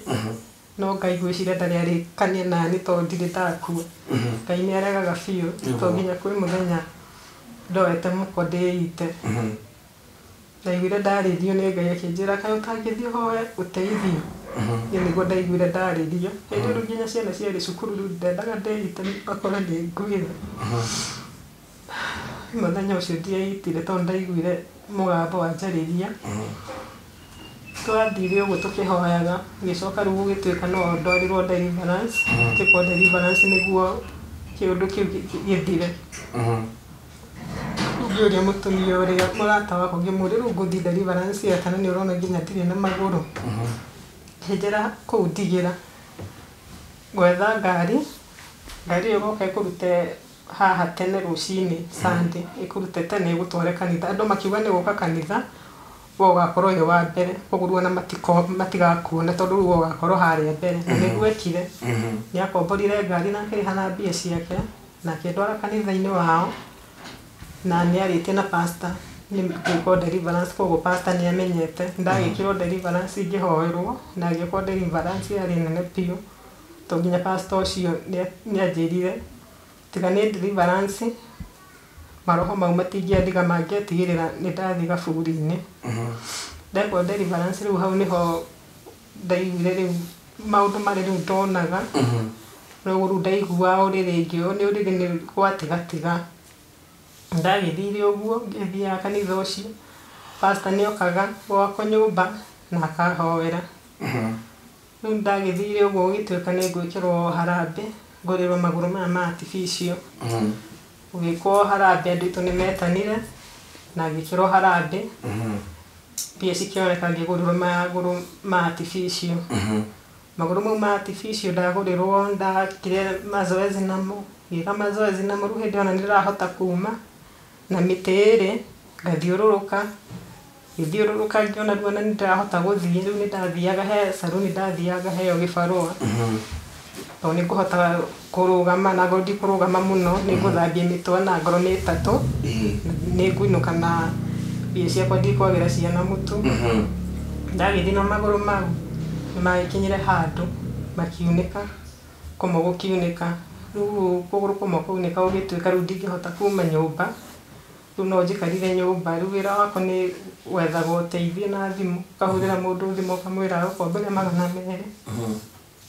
No Ngai ngwĩciria ndarĩ arĩkania nani tondũ ndirĩ ndakua. Ngai nĩ aregaga biũ tondũ nginya kwĩ mũthenya ndoete mũkwa ndĩite. Ndaiguire ndarĩrio nĩ Ngai akĩnjĩra kaĩ ũtangĩthiĩ ũhoe ũteithio. Niĩ nĩguo ndaiguire ndarĩrio. Hĩndĩ ĩyo nginya ciana ciarĩ cukuru rĩu ndendaga ndĩite akorwo nĩ nguire. Mũthenya ũcio ndiaitire tondũ ndaiguire mũgambo wanjarĩria. Twathire ũguo tũkĩhoyaga, ngĩcoka rĩu gũgĩtuĩka no ndwarirwo deliverance. Njĩkwo deliverance nĩguo kĩũndũ kĩu gĩthire. Rĩu ngĩũria mũtumia ũrĩa mũrata wakwa ngĩmũũria rĩu ngũthiĩ deliverance atĩa na nĩ ũrona nginya ndirĩ na magũrũ. Akĩnjĩra kũu ndigĩra. Ngwetha ngari, ngari ĩyo ĩgoka ĩkũrute haha tene rũcinĩ Sunday, ĩkũrute tene ĩgũtware kanitha. Andũ makiuga nĩ gũka kanitha, we ũgakorwo wĩ wa mbere, koguo rĩu ona matigakuona tondũ rĩu we ũgakorwo harĩa mbere. Na nĩguo ekire. Nĩ akomborire ngari na akĩrĩha na mbia ciake na akĩndwara kanitha-inĩ wao na nĩ arĩtie na pastor nĩ gwĩkwo deliverance, koguo pastor nĩ amenyete. Ndagĩkĩrwo deliverance ngĩhoerwo na ngĩkwo deliverance yarĩ nene biũ tondũ nginya pastor ũcio nĩ anjĩrire tiga nĩ deliverance maroho mau matingĩandiga mangĩatigĩrĩra nĩ ndathiĩ gaburi-inĩ. Ndekwo deliverance rĩu hau nĩho ndaiguire rĩu maũndũ marĩa rĩu ndonaga. Rĩu rĩu ndaiguaga ũrĩrĩ ngĩoywo nĩ ũrĩrĩ nĩ gwatigatiga. Ndagĩthire ũguo ngĩthiaga kanitha ũcio. Pastor nĩ okaga gwakwa nyũmba na akahoera. Rĩu ndagĩthire ũguo gũgĩtuĩka nĩ ngwĩkĩrwo harambee, ngũrĩrwo magũrũ maya ma artificial. Gũgĩkwo harambee andũ aitũ nĩ metanire na ngĩkĩrwo harambee. Mbia cikĩoneka ngĩgũrĩrwo magũrũ ma artificial. Magũrũ mau ma artificial ndagũrĩrwo ndakire mazoezi namo, ngĩka mazoezi namo rĩu hĩndĩ ĩyo ona nĩndĩrahota kuma na mĩtĩ ĩrĩ ngathiũrũrũka, ngĩthiũrũrũka ngĩona rĩu ona nĩndĩrahota gũthiĩ, rĩu nĩndathiaga he saruni ndathiaga ngaheo gĩbarũa tondũ nĩngũhota kũrũgama na angorwo ndikũrũgama mũno nĩngũthambia mĩtwe na ngorwo nĩ ĩtatũ nĩngũinũka na mbia ciakwa ndikwagĩra ciana mũtu. Ndagĩthiĩ na magũrũ mau nĩmagĩkinyire handũ makiunĩka, kũmwe gũkiunĩka, rĩu kũgũrũ kũmwe kwaunĩka gũgĩtuĩka rĩu ndingĩhota kuma nyũmba, rĩu no njikarire nyũmba, rĩu wĩra wakwa nĩ gwethaga ũteithio na thimũ, ũkahũrĩra mũndũ thimũ ũkamwĩra agũkombere 200,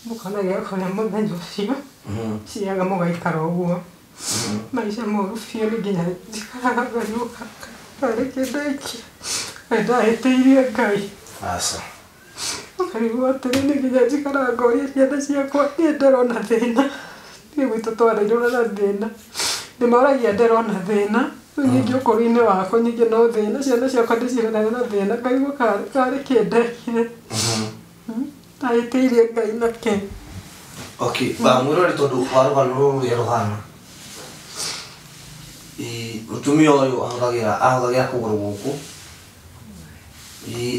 mũkona gĩa kũrĩa mũthenya ũcio, ciaga mũgaikara ũguo. Maica moru biũ nĩ nginya njikaraga ngariũka tarĩ kĩndũ gĩkĩ ndahĩtĩirie Ngai. Aca. Ngarigwo atĩrĩ nĩ nginya njikaraga ngoria ciana ciakwa niĩ ndĩrona thĩna, niĩ gwitũ twarerirwo na thĩna, ndĩmoragia ndĩrona thĩna, rĩu ningĩ ũkũrũ-inĩ wakwa ningĩ no thĩna, ciana ciakwa ndĩcireraga na thĩna, ngaigua karĩ kĩ ndekire, ndahĩtĩirie Ngai na kĩ. Okay, mwĩrore tondũ wa rũgano rũrũ rũrĩa rũhana. Mũtumia ũyũ ahũthagĩra kũgũrũ gũkũ.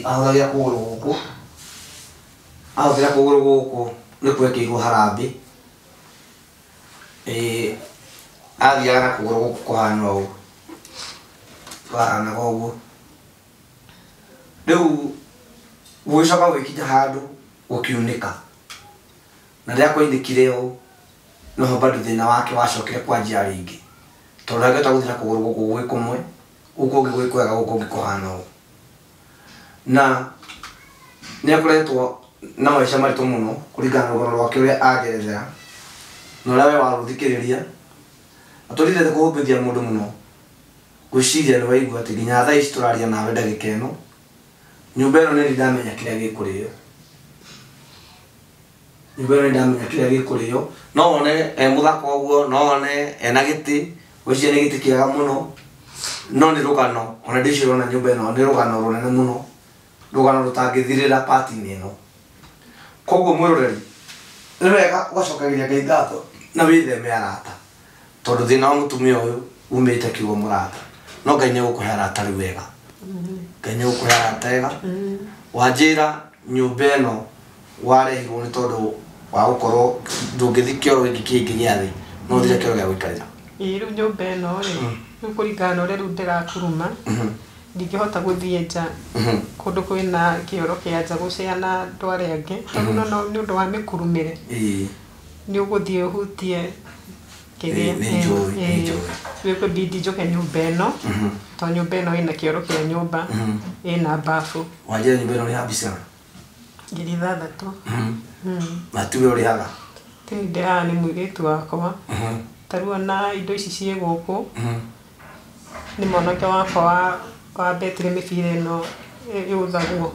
Ahũthagĩra kũgũrũ gũkũ. Ahũthĩra kũgũrũ gũkũ nĩ gwekĩirwo harambĩ. Athiaga na kũgũrũ gũkũ kũhana ũũ. Kũhanaga ũguo. Rĩu gũgĩcoka gũgĩkinya handũ gũkiunĩka. Na rĩrĩa kwaunĩkire ũũ, noho bado thĩna wake wacokire kwanjia rĩngĩ. Tondũ ndangĩhota gũthiĩ na kũgũrũ gũkũ gwĩ kũmwe, gũkũ kũngĩ gwĩ kwega, gũkũ kũngĩ kũhana ũũ. Na nĩ akoretwo na maica maritũ mũno kũringana na rũgano rwake ũrĩa anjerethera na ũrĩa we warũthikĩrĩria. Atũrire kũhũmbĩria mũndũ mũno, ngwĩciria nĩ waigua atĩ nginya thaa ici tũraria nawe ndagĩka ĩno, nyũmba ĩno nĩ ndamenya kĩrĩa gĩkũrĩo. Nyũmba ĩno nĩ ndamenya kĩrĩa gĩkũrĩo. No wone e mũthaka ũguo, no wone ena gĩtĩ, ngwĩciria nĩ gĩtĩ kĩega mũno, no nĩ rũgano, ona ndĩciria ona nyũmba ĩno nĩ rũgano rũnene mũno, rũgano rũtangĩthirĩra part-inĩ ĩno. Koguo mwĩroreri, nĩ wega ũgacokeria Ngai ngatho na wĩtheme arata, tondũ thĩna wa mũtumia ũyũ umĩte kiugo mũrata, no Ngai nĩ egũkũhe arata rĩu wega. Ngai nĩ egũkũhe arata ega. Wanjĩra nyũmba ĩno warehirwo nĩ tondũ wa gũkorwo ndũngĩthiĩ kĩoro gĩkĩ kĩngĩ gĩa thĩ, no ũthire kĩoro gĩa gũikarĩra. Ĩĩ rĩu nyũmba ĩno rĩ, rĩu kũringana na ũrĩa rĩu ndĩrakuruma, ndingĩhota gũthiĩ nja kũndũ kwĩna kĩoro kĩa nja gũcea na andũ arĩa angĩ, tondũ no nĩ ũndũ wa mĩkurumĩre. Nĩ ũgũthiĩ ũhutie kĩrĩa. Nĩ njũĩ, nĩ njũĩ. Rĩu ĩkũbidi njũke nyũmba ĩno, tondũ nyũmba ĩno ĩna kĩoro kĩa nyũmba, ĩna bafu. Wanjĩra nyũmba ĩno ũrĩhaga mbeca? 6,000. Na tiwe ũrĩhaga? Ti niĩ ndĩrĩhaga nĩ mũirĩtu wakwa. Ta rĩu ona indo ici ciĩ gũkũ, nĩ mwanake wakwa wa betire mĩbira ĩno yũthagwo.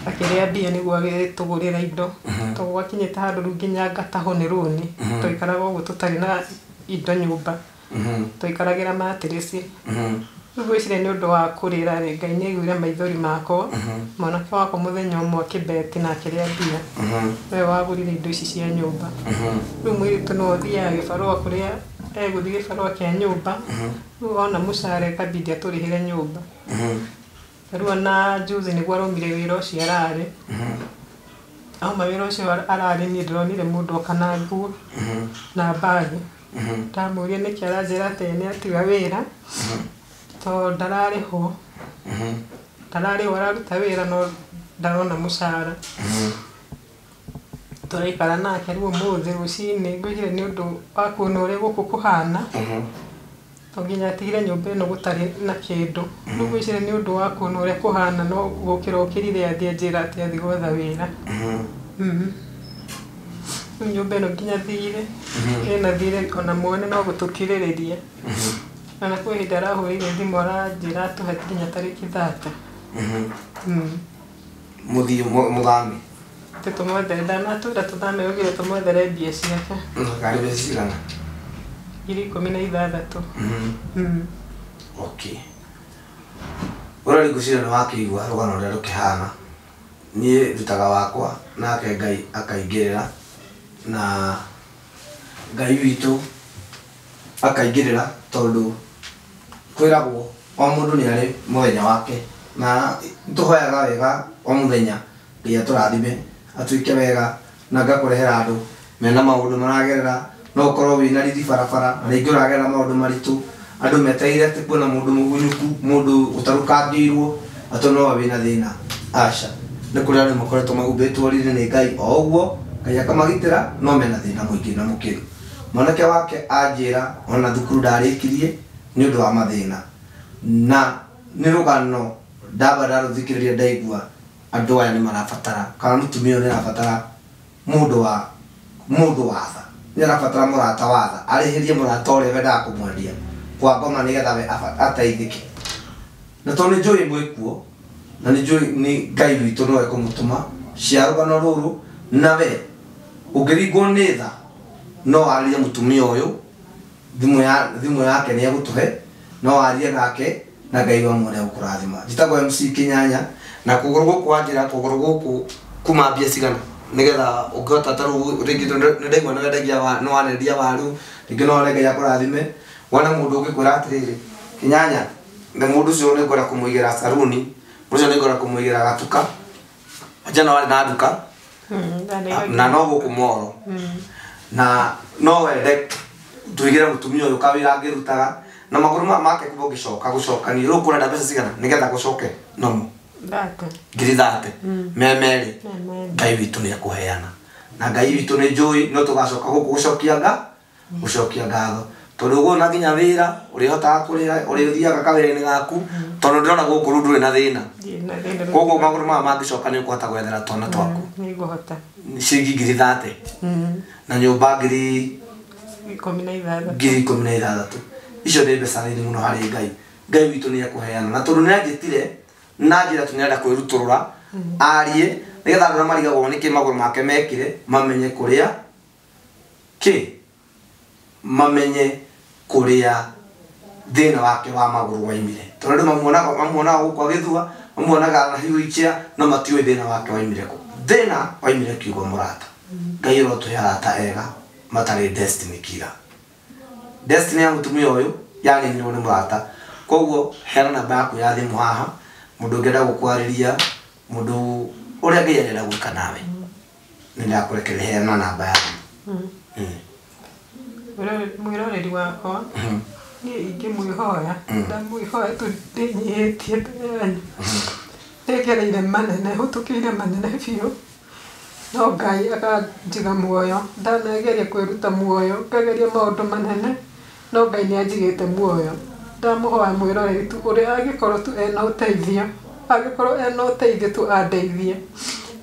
Akĩrĩa mbia nĩguo agĩtũgũrĩra indo. Tondũ gwakinyĩte handũ rĩu nginya ngatahwo nĩ rũni. Twaikaraga ũguo tũtarĩ na indo nyũmba. Twaikaragĩra matirĩci. Rĩu ngwĩciria nĩ ũndũ wa kũrĩra rĩ, Ngai nĩ aiguire maithori makwa. Mwanake wakwa mũthenya ũmwe akĩbeti na akĩrĩa mbia. We wagũrire indo ici cia nyũmba. Rĩu mũirĩtu no athiaga gĩbarũa kũrĩa egũthiĩ gĩbarũa kĩa nyũmba. Rĩu ona mũcara ĩkabidi atũrĩhĩre nyũmba. Rĩu ona juzi nĩguo araumire wĩra ũcio ararĩ. Auma wĩra ũcio ararĩ niĩ ndĩronire mũndũ oka na nguo na mbagi. Ndamũria nĩkĩ aranjĩra atĩ nĩ atiga wĩra tondũ ndararĩhwo. Ndararĩhwo araruta wĩra no ndarona mũcara. Tũraikara nake rĩu ũmũthĩ rũcinĩ ngwĩciria nĩ ũndũ wa kuona ũrĩa gũkũ kũhana. To nginya atigire nyũmba ĩno gũtarĩ na kĩndũ. Rĩu ngwĩciria nĩ ũndũ wa kuona ũrĩa kũhana no gũkĩra okĩrire athiĩ anjĩra atĩ athiĩ gwetha wĩra. Rĩu nyũmba ĩno nginya thirĩ, ĩna thirĩ ona mwene no gũtũkirĩrĩria. Na kwĩ hĩndĩ arahũrĩire thimũ aranjĩra atũhe nginya tarĩki 30. Mũthiĩ mũthame. Atĩ tũmwethere, ndanatwĩra tũthame augire tũmwethere mbia ciake. Karĩ mbeca cigana? 16,000. Okay. Ũrĩa ngwĩciria nĩ wakĩigua rũgano rũrĩa rũkĩhana. Niĩ ndutaga wakwa nake Ngai akaingĩrĩra, na Ngai witũ akaingĩrĩra tondũ kwĩragwo o mũndũ nĩ arĩ mũthenya wake, na tũhoyaga wega o mũthenya Ngai atũrathime atuĩke wega na ngakũrehera andũ mena maũndũ maragerera. No ũkorwo wĩna riri barabara na rĩngĩ ũragerera maũndũ maritũ, andũ metereire atĩ kuona mũndũ mũgunyũku, mũndũ ũtarũkangĩirwo atĩ no wĩna thĩna. Aca, nĩ kũrĩ andũ makoretwo mahumbĩtwo riri nĩ Ngai o ũguo, Ngai akamagitĩra, no mena thĩna mũingĩ na mũkĩru. Mwanake wake anjĩra ona thukuru ndarĩkirie nĩ ũndũ wa mathĩna, na nĩ rũgano ndamba ndarũthikĩrĩria ndaigua andũ aya nĩ marabatara, kana mũtumia ũyũ nĩ arabatara mũndũ wa tha, nĩ arabatara mũrata wa tha, arĩhĩrie mũrata ũrĩa wendaga kũmwendia kwa ngoma nĩgetha we ateithĩke. Na tondũ nĩ njũĩ mwĩkuo, na nĩ njũĩ nĩ Ngai witũ no ekũmũtũma cia rũgano rũrũ, na we ũngĩringwo nĩ tha no warĩrie mũtumia ũyũ, thimũ yake nĩ egũtũhe, no warie nake na Ngai wa muoyo nĩegũkũrathima. Njĩtagwo MC Kĩnyanya, na kũgũrũ gũkũ wanjĩra kũgũrũ gũkũ kuma mbia cigana nĩgetha ũngĩhota ta rĩu rĩngĩ nĩ ndaigua nĩ wendagia nĩ wanendia waru, rĩngĩ no wone Ngai akũrathime. Wone mũndũ ũngĩkwĩra atĩrĩrĩ, Kĩnyanya, nĩ mũndũ ũcio nĩ ngwenda kũmũigĩra saruni, mũndũ ũcio nĩ ngwenda kũmũigĩra gatuka, njana warĩ na nduka na no gũkũ moro, na no wende tuigĩre mũtumia ũyũ kawĩra angĩrutaga, na magũrũ maya make kuma ũngĩcoka gũcokania rĩu ũkũrenda mbeca cigana nĩgetha gũcoke nomo ngiri 30 me merĩ. Ngai witũ nĩ ekũheana, na Ngai witũ nĩ njũĩ no tũgacoka gũkũ gũcokia ngatho, tondũ ũguo na nginya wĩra ũrĩhotaga kũrĩha, ũrĩthiaga kawĩra-inĩ gaku, tondũ ndĩrona gũkũ rĩu ndũrĩ na thĩna. Koguo magũrũ maya mangĩcoka nĩ ũkũhota gwethera twana twaku ciringi ngiri 30 na nyũmba ngiri 16. Icio nĩ mbeca nini mũno harĩ Ngai. Ngai witũ nĩ ekũheana, na tondũ nĩ anjĩtire na njĩra tu nĩarenda kwĩrutũrũra arie nĩgetha andũ arĩa marigagwo nĩkĩ magũrũ make mekire mamenye kũrĩa kĩ, mamenye kũrĩa thĩna wake wa magũrũ waimire, tondũ andũ mamuonaga gũkũ agĩthua, mamuonaga na wheelchair, no matiũĩ thĩna wake waimire kũ. Thĩna waimire kiugo mũrata. Ngai ũrotũhe arata ega matarĩ destiny killer. Destiny ya mũtumia ũyũ yaninirwo nĩ mũrata. Koguo heana namba yaku ya thimũ haha, mũndũ ũngĩenda gũkwarĩria, mũndũ ũrĩa Ngai arenda gwĩka nawe, nĩ ndakũrekereria, heana namba ya thimũ. Mwĩroreri wakwa niĩ ingĩmwĩhoya, ndamwĩhoya tu ndĩnyihĩtie mbere yanyu. Nĩngereire manene, hũtũkĩire manene biũ, no Ngai akanjiga muoyo. Ndanageria kwĩruta muoyo, ngageria maũndũ manene, no Ngai nĩ anjigĩte muoyo. Ndamũhoya mwĩroreri tu ũrĩa angĩkorwo tu ena ũteithio, angĩkorwo ena ũteithio tu andeithie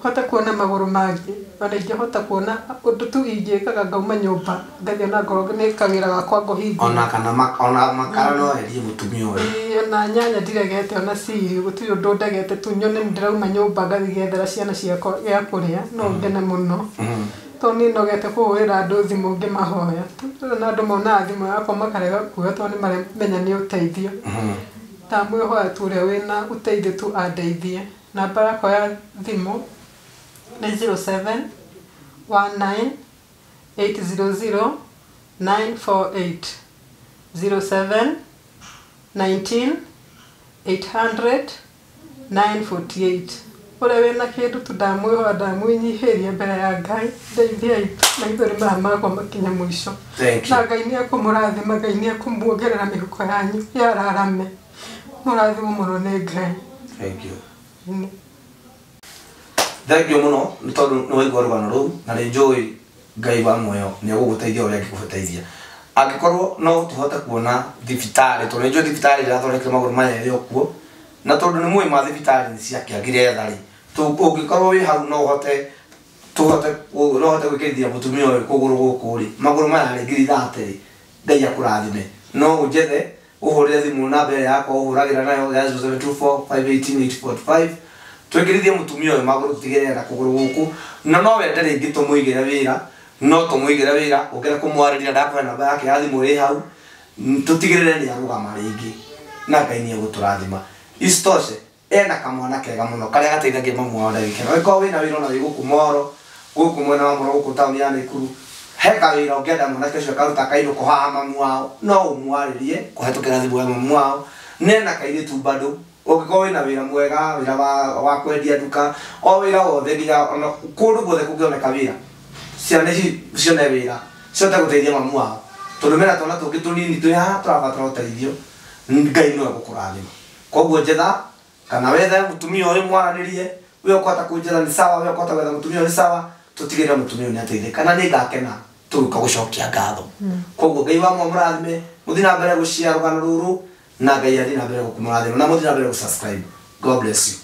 hote kuona magũrũ mangĩ, ona ingĩhota kuona ũndũ tu ingĩkaga ngauma nyũmba ngathiĩ ona ngorwo nĩ kawĩra gakwa ngũhingũra, ona kana ona makara no endie mũtumia ũyũ. Ona nyanya ndiregete, ona ciri gũtirĩ ũndũ ndegete tu, nyone nĩ ndĩrauma nyũmba ngathiĩ gethera ciana ciakwa gĩa kũrĩa, no ngene mũno. Tondũ nĩ nogete kũhũrĩra andũ thimũ ngĩmahoya, na andũ monaga thimũ yakwa makarega kuoya tondũ nĩ maramenya nĩ ũteithio. Ndamwĩhoya tu ũrĩa wĩna ũteithio tu andeithie. Namba yakwa ya thimũ nĩ 07 19 800 948, 07 19 800 948. Ũrĩa wĩna kĩndũ tu ndamwĩhoya, ndamwĩnyihĩria mbere ya Ngai, ndeithiai maithori maya makwa makinye mũico. Na Ngai nĩ ekũmũrathima, Ngai nĩ ekũmuongerera mĩhuko yanyu yararame. Mũrathimwo mũno nĩ Ngai. Thank you. Thank you mũno nĩ tondũ nĩ waigua rũgano rũu, na nĩ njũĩ Ngai wa muoyo nĩ egũgũteithia ũrĩa angĩgũteithia. Angĩkorwo no tũhote kuona thibitarĩ, tondũ nĩ njũĩ thibitarĩ ĩrathondekire magũrũ maya ĩrĩ o kuo, na tondũ nĩ mũĩ ma thibitarĩ nĩ ciakĩagire etha rĩ, ũngĩkorwo wĩ hau no ũhote tũhote no ũhote gwĩkĩrithia mũtumia ũyũ kũgũrũ gũkũ rĩ, magũrũ maya rĩ ngiri 30 rĩ, Ngai akũrathime. No ũnjethe ũhũrĩre thimũ namba ĩrĩa yakwa ũhũragĩra nayo ya 0724 518 845, twĩkĩrithie mũtumia ũyũ magũrũ tũtigĩrĩre na kũgũrũ gũkũ, na no wende rĩngĩ tũmũigĩre wĩra, no tũmũigĩre wĩra ũngĩenda kũmwarĩria ndakũhe namba yake ya thimũ ĩ hau, tũtigĩrĩre nĩ arũgama rĩngĩ, na Ngai nĩ egũtũrathima. Isitoshe Ena kamwana kega muno karia gateithagia mamu wao ndagĩka ĩno. Angĩkorwo wĩna wĩra ona wĩ gũkũ Moro, gũkũ mwena wa Moro, gũkũ taũni ya Naikuru, he kawĩra ũngĩenda mwanake ũcio akaruta kainũko haha mamu wao, no ũmwarĩrie kũhetũkĩra thimũ ya mamu wao. Nena kairĩtu bado ũngĩkorwo wĩna wĩra mwega, wĩra wa kwendia nduka, o wĩra wothe, nginya ona kũndũ guothe kũngĩoneka wĩra, ciana ici cione wĩra cihote gũteithia mamu wao, tondũ mena twana tũngĩ tũnini twĩ haha tũrabatara ũteithio. Ngai nĩwe gũkũrathima. Koguo njetha kana wethe mũtumia ũyũ mwaranĩrie, we ũkũhota kũnjetha nĩ sawa, we ũkũhota gwetha mũtumia ũyũ nĩ sawa, tũtigĩrĩre mũtumia ũyũ nĩ ateithĩka, na nĩ ngakena tũgĩũka gũcokia ngatho. Koguo Ngai wa mũrathime, mũthiĩ na mbere gũshare rũgano rũrũ, na Ngai athiĩ na mbere gũkũmũrathima, na mũthiĩ na mbere gũ-subscribe. God bless you.